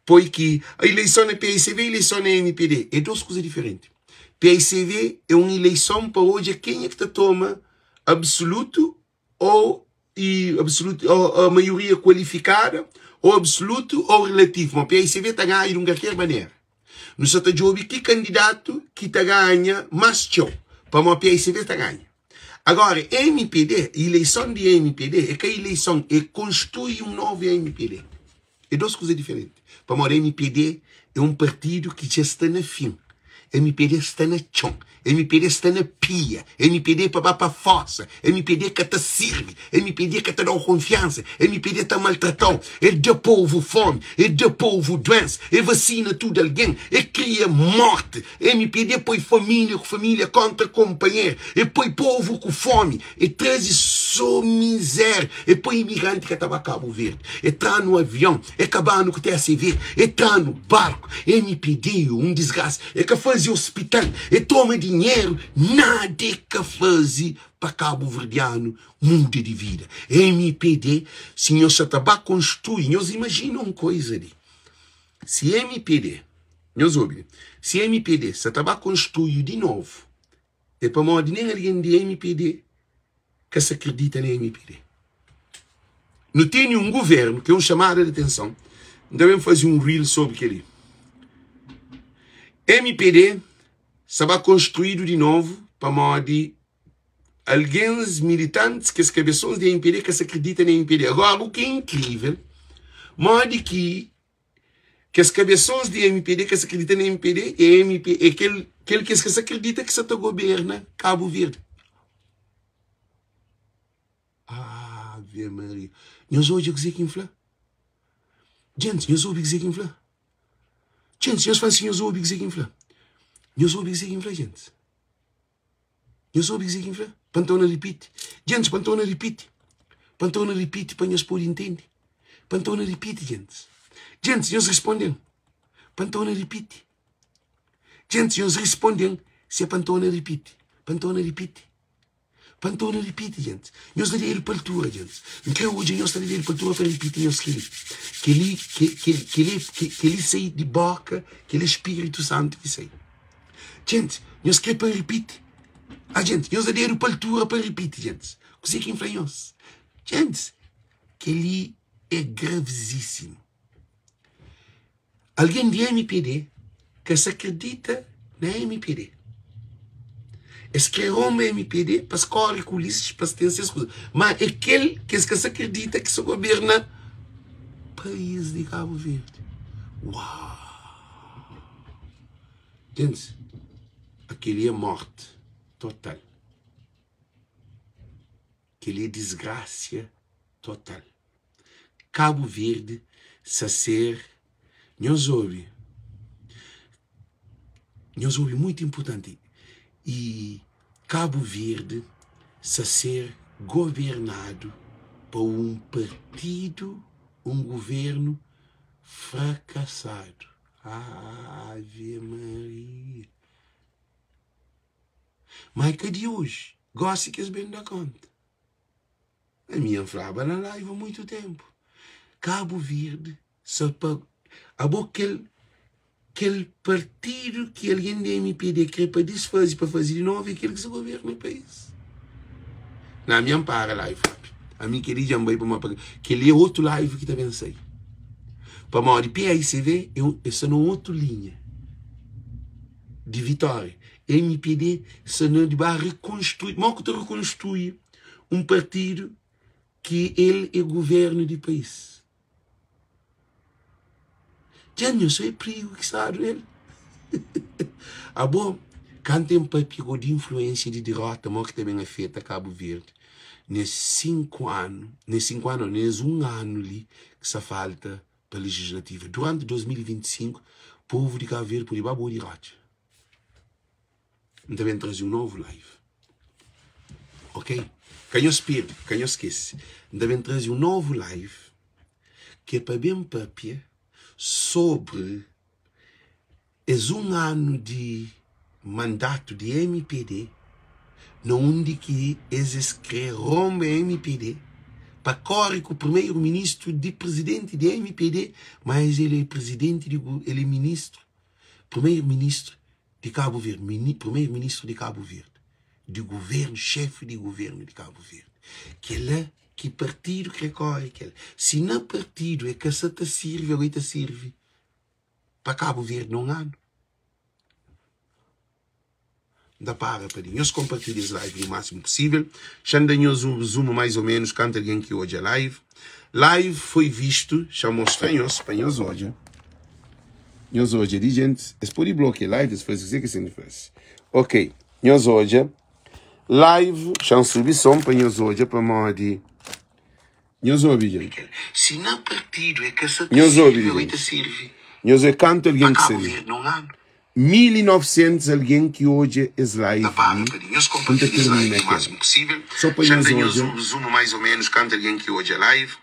poi ki ileison na paicv e ileison na mpd é dos kuza diferenti. Paicv é un ileison pa odja kenha ki ta toma absolutu ou i absolutu ou maioria kualifikada ou absolutu ou relativu, ma paicv ta ganha di un kalker manera. Nu sa ta djobe ki kandidatu ki ta ganha más txeu, pamodi paicv ta ganha. Agora, mpd, ileison di mpd é ka ileison, é konstrui un novu mpd. É dos kuza diferenti. Pamodi mpd é un partidu ki dja sta na fin. Mpd sta na txon. Mpd sta na pia. Mpd é pa ba pa fosa. Mpd ka ta sirbi. Mpd ka ta da-u konfiansa. Mpd ta maltrata-u. El da povu fomi. El da povu duensa. El vasina tudu algen. El kria morti. Mpd poi família ku família kontra konpanheru. El poi povu ku fomi. El traze so mizéria. El poi imigranti ka ta ba Kabu Verdi. El tra-nu avion. El kaba-nu ku TSV. El tra-nu barku. Mpd un disgrasa. El ka faze ospital. El toma dinheru. Nada el ka faze pa kabuverdianu muda di vida. Mpd si nhos sa ta ba konstrui, nhos imajina un koiza li, si mpd, nhos obi li, si mpd sa ta ba konstrui di novu, é pamodi nen algen di mpd ka sa kridita na mpd. Nu tene un guvernu ki é un xamada di atenson, N ta ben faze un reel sobri kel-li. Mpd sa ba konstruidu di novu pamodi Alguns militantis, kes kabesons di mpd ka sa kridita na mpd. Agora, u ki é inkrivel, modi ki kes kabesons di mpd ka sa kridita na mpd, é MP, é kel, kel ki es ka sa kridita ki sa ta goberna Kabu Verdi. Ave Maria. Nhos odja kuzê ki N fla? Gentis, nhos obi kuzê ki N fla? Gentis, nhos fla si nhos obi kuzê ki N fla. Nhos obi kuzê ki N fla, gentis? Nhos obi kuzê ki N fla? Pa N torna ripiti. Gentis, pa N torna ripiti. Pa N torna ripiti pa nhos pode intende. Pa N torna ripiti, gentis. Gentis, nhos responde-m. Pa N torna ripiti. Gentis, nhos responde-m si é pa N torna ripiti. Pa N torna ripiti. Pa N torna ripiti, gentis. Nhos da dedu pa altura, gentis. N krê odja nhos ta da dedu pa altura pa N ripiti nhos kel-li. Kel-li, kel-li, kel-li sai di bóka, kel-li é Spiritu Santu ki sai. Djenti, nhos kre pa N ripiti? Ah, djenti, nhos da dedu pa altura pa N ripiti, djentis. Kuzê ki N fla nhos? Djentis, kel-li é gravizísimu. Algen di mpd ka sa kridita na mpd. Es kre ronba mpd pa es kóre ku Ulisses pa es ten ses kuza. Má é kel ki es ka sa kridita ki sa goberna país di Kabu Verdi. Uau! Gentis, akeli é morti total. Keli é disgrasia total. Kabu Verdi sa ser, nhos obi, nhos obi muitu inpurtanti, i Kabu Verdi sa ser governadu pa un partidu, un guvernu frakasadu. Ave Maria! Ma é ka di oji, gosi ki es ben da konta. Ami N flaba na live muitu tenpu, Kabu Verdi sa pa abo kel kel partidu ki algen di mpd kre pa disfaze pa faze di novu é kel ki sa governa país. Na ami N para live propi. Ami kel-li dja N bai pamodi pa kel-li é otu live ki ta ben sai. Pamodi paicv é sta na otu linha di vitória. Mpd sta na di ba rekonstrui. Mo ku ta rekonstrui un partidu ki el é guvernu di país? Dja nho so é prigu ki stadu nel. Abo kantu N papia go di influensia di dirota mo ki ta ben afeta Kabu Verdi nes 5 anu, nes 5 anu nau, nes 1 anu li ki sta falta pa legislativa duranti 2025 povu di Kabu Verdi pode ba bo di rotxa. N ta ben traze un novu live. Ok? Ka nhos perde, ka nhos skese. N ta ben traze un novu live ki é pa ben papia sobri es un anu di mandatu di mpd. Na undi ki es es kre ronba mpd pa kore ku primeiro ministro di presidenti di mpd, ma es el é presidenti di el é ministro, primeiro ministro di Cabo Verde, primeiro ministro di Cabo Verde, di governo, chefe di governo di Cabo Verde. Kela ki partido kre kore kel. Si na partido é ka sa ta sirvi, ago e ta sirvi pa Cabo Verde na un ano. N ta para pa di nhos konpartilha es live lu másimu pusível. Xa-m da nhos un rezumu mais ou ménus kantu algen ki odja live. Live foi vistu, xa-m mostra nhos pa nhos odja. Nhos odja di gentis, es pode blokia live, es faze kuzê ki es ten di faze. Ok, nhos odja live, xa-m subi son pa nhos odja pamodi nhos obi dja. Si na partidu é ka sa ta Nhos obi sirvi di oi ta gentis. sirvi Nhos odja kantu pa algen ki Kabu sta li. Verdi na un anu. 1900 algen ki odja es Ta live para li pa di nhos N ta konpartilha es live tirmina lu kel másimu pusível. Só pa Xa-m nhos da nhos odja. un rezumu mais ou ménus kantu algen ki odja live.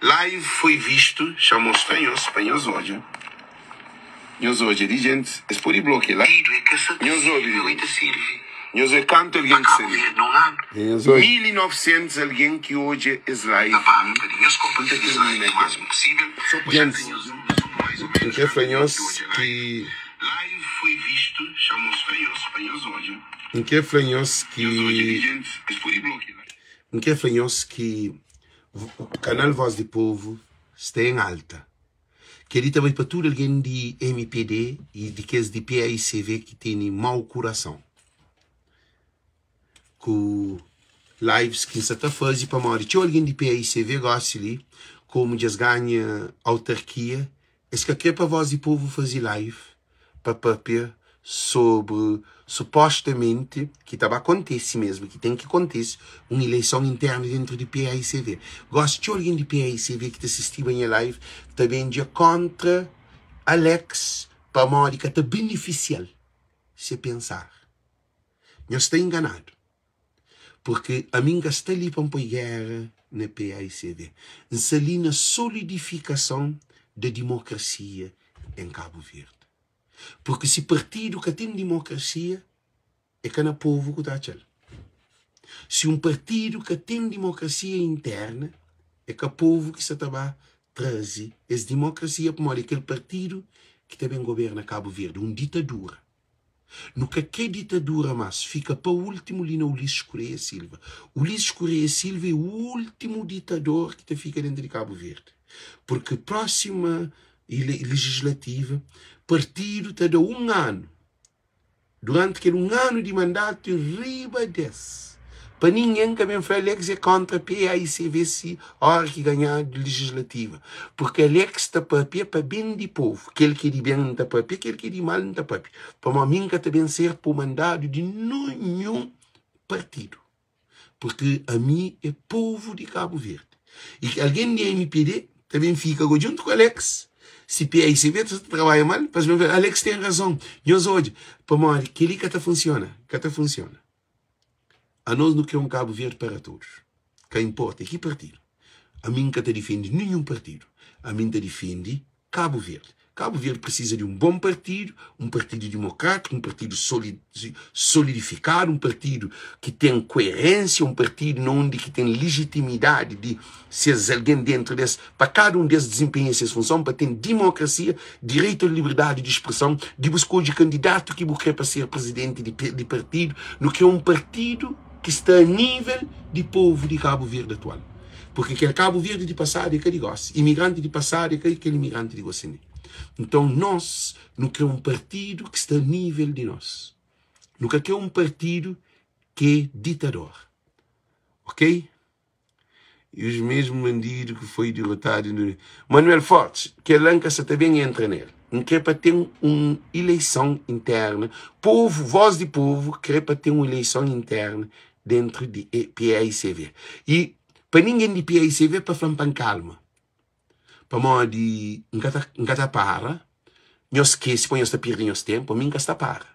Live foi vistu, Xa-m mostra nhos pa nhos odja. Nhos odja di gentis, es pode blokia la. Partidu é ka sa ta Nhos obi sirvi di oi ta gentis. sirvi Nhos odja kantu pa algen ki sta Kabu li. Verdi na un anu. Nhos odja. 1900 algen ki odja es Ta live para li pa di nhos N ta konpartilha es live tirmina lu kel. másimu pusível. Só pa Xa-m da gentis. nhos un rezumu mais ou N ménus kre kantu fla algen nhos ki odja ki. live. Live foi vistu, Xa-m mostra nhos pa nhos odja. N kre fla nhos ki. Nhos odja di gentis, es pode blokia la. N kre fla nhos ki kanal Voz di Povu sta en alta. Kel-li ta bai pa tudu algen di mpd i di kes di paicv ki tene mau kurason ku lives ki N sa ta faze pamodi txeu algen di paicv gosi li komu dja es ganha autarkia Es ka kre pa Voz di Povu faze live pa papia sobri supostamenti, ki ta ba kontese mesmu, ki ten ki kontese, un ileison internu dentru di paicv. Gosi txeu algen di paicv ki ta sistiba nha live ta ben dja kontra Alex pamodi ka ta benefisia-l se pensar. Nhos sta inganadu. Purki ami N ka sta li pa N poi géra na paicv. N sta li na solidifikason da dimokrasia en Kabu Verdi. Purki si partidu ka ten dimokrasia, é ka na povu ku ta atxa-l. Si un partidu ka ten dimokrasia interna, é ka povu ki sa ta ba traze es dimokrasia, pamodi é kel partidu ki ta ben goberna Kabu Verdi, un ditadura. Nu ka kre ditadura mas fika pa ultimu li na Ulisses Correia Silva. Ulisses Correia Silva é ultimu ditador ki ta fika dentu di Kabu Verdi. Purki prosima legislativa partidu ta da un anu. Duranti kel un anu di mandatu é riba des. Pa ningen ka ben fla Alex é kontra paicv si ora ki ganhadu legislativa. Purki Alex ta papia pa ben di povu. Kel ki é di ben N ta papia, kel ki é di mal N ta papia. Pamodi mi N ka ta ben ser pumandadu di ninhun partidu. Purki ami é povu di Kabu Verdi. I algen di mpd ta ben fika go djuntu ku Alex si paicv ta trabadja mal pa es ben fla Alex ten razon. Nhos odja pamodi kel-li ka ta funsiona, ka ta funsiona. Anos nu kre un Kabu Verdi para todos. Ka inporta ki partidu. Ami N ka ta difende ninhun partidu. Ami N ta difende Kabu Verdi. Kabu Verdi prisiza di un bon partidu, un partidu dimokrátiku, un partidu solidifikadu, un partidu ki ten kuerénsia, un partidu na undi ki ten lijitimidadi di ses algen dentru des, pa kada un des dizinpenha ses funson, pa ten dimokrasia, direitu a liberdadi di spreson, di bu skodje kandidatu ki bu kre pa ser prizidenti di partidu. Nu kre un partidu ki sta a nível di povu di Kabu Verdi atual. Purki kel Kabu Verdi di pasadu é ka di gosi, imigranti di pasadu é ka kel imigranti di gosi ne. Nton nos nu kre un partidu ki sta a nível di nos. Nu ka kre un partidu ki é ditador. Ok? E os mesmo bandido que foi derrotado em Manuel Fortes, kel-la N ka sa ta ben entra nel. N kre pa ten un ileison interna, povu, voz di povu kre pa ten un ileison interna dentru di paicv. I pa ningen di paicv pa fla-m pa N kalma, pamodi N ka ta, N ka ta para, nhos skese pa nhos ta pirdi nhos tenpu, ami N ka sta para.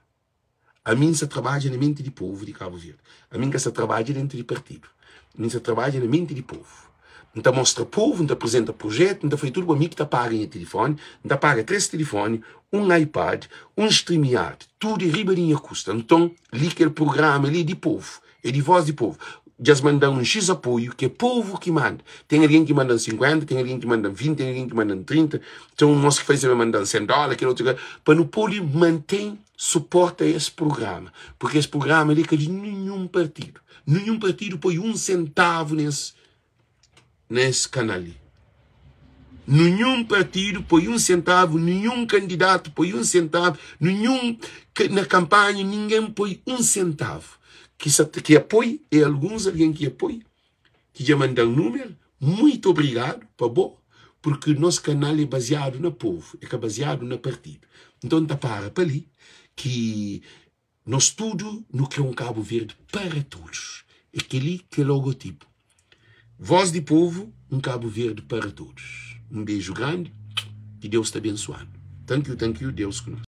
Ami N sa trabadja na menti di povu di Kabu Verdi. Ami N ka sa trabadja dentu di partidu. Ami N sa trabadja na menti di povu. N ta mostra povu, N ta aprizenta prujetu, N ta faze tudu pa mi ki ta paga nha tilifoni. N ta paga 3 tilifoni, un iPad, un StreamYard, tudu é riba di nha kusta. Nton, li kel prugrama li é di povu. É di Voz di Povu. Dja es manda-m un X apoiu, ki é povu ki manda. Ten algen ki manda-m 50, ten algen ki manda-m 20, ten algen ki manda-m 30, ten un mos ki fla el manda-m 100 dóla, kel otu pa nu pode mantén suporta es prugrama. Purki es prugrama li é ka di ninhun partidu. Ninhun partidu poi un sentavu nes nes kanal li. Ninhun partidu poi un sentavu, ninhun kandidatu poi un sentavu, ninhun na kanpanha ningen poi un sentavu. Ki sa ki apoi é alguns algen ki apoi ki dja manda-m númeru. Muitu obrigadu pa bo, purki nos kanal é baziadu na povu, é ka baziadu na partidu. Nton, N ta para pa li ki Nos tudu nu kre un Kabu Verdi para todos. É kel-li ki é logotipu. Voz di Povu, un Kabu Verdi para todos. Un beju grandi, ki Deus ta abensua-nu. Thank you, thank you, Deus ku nos.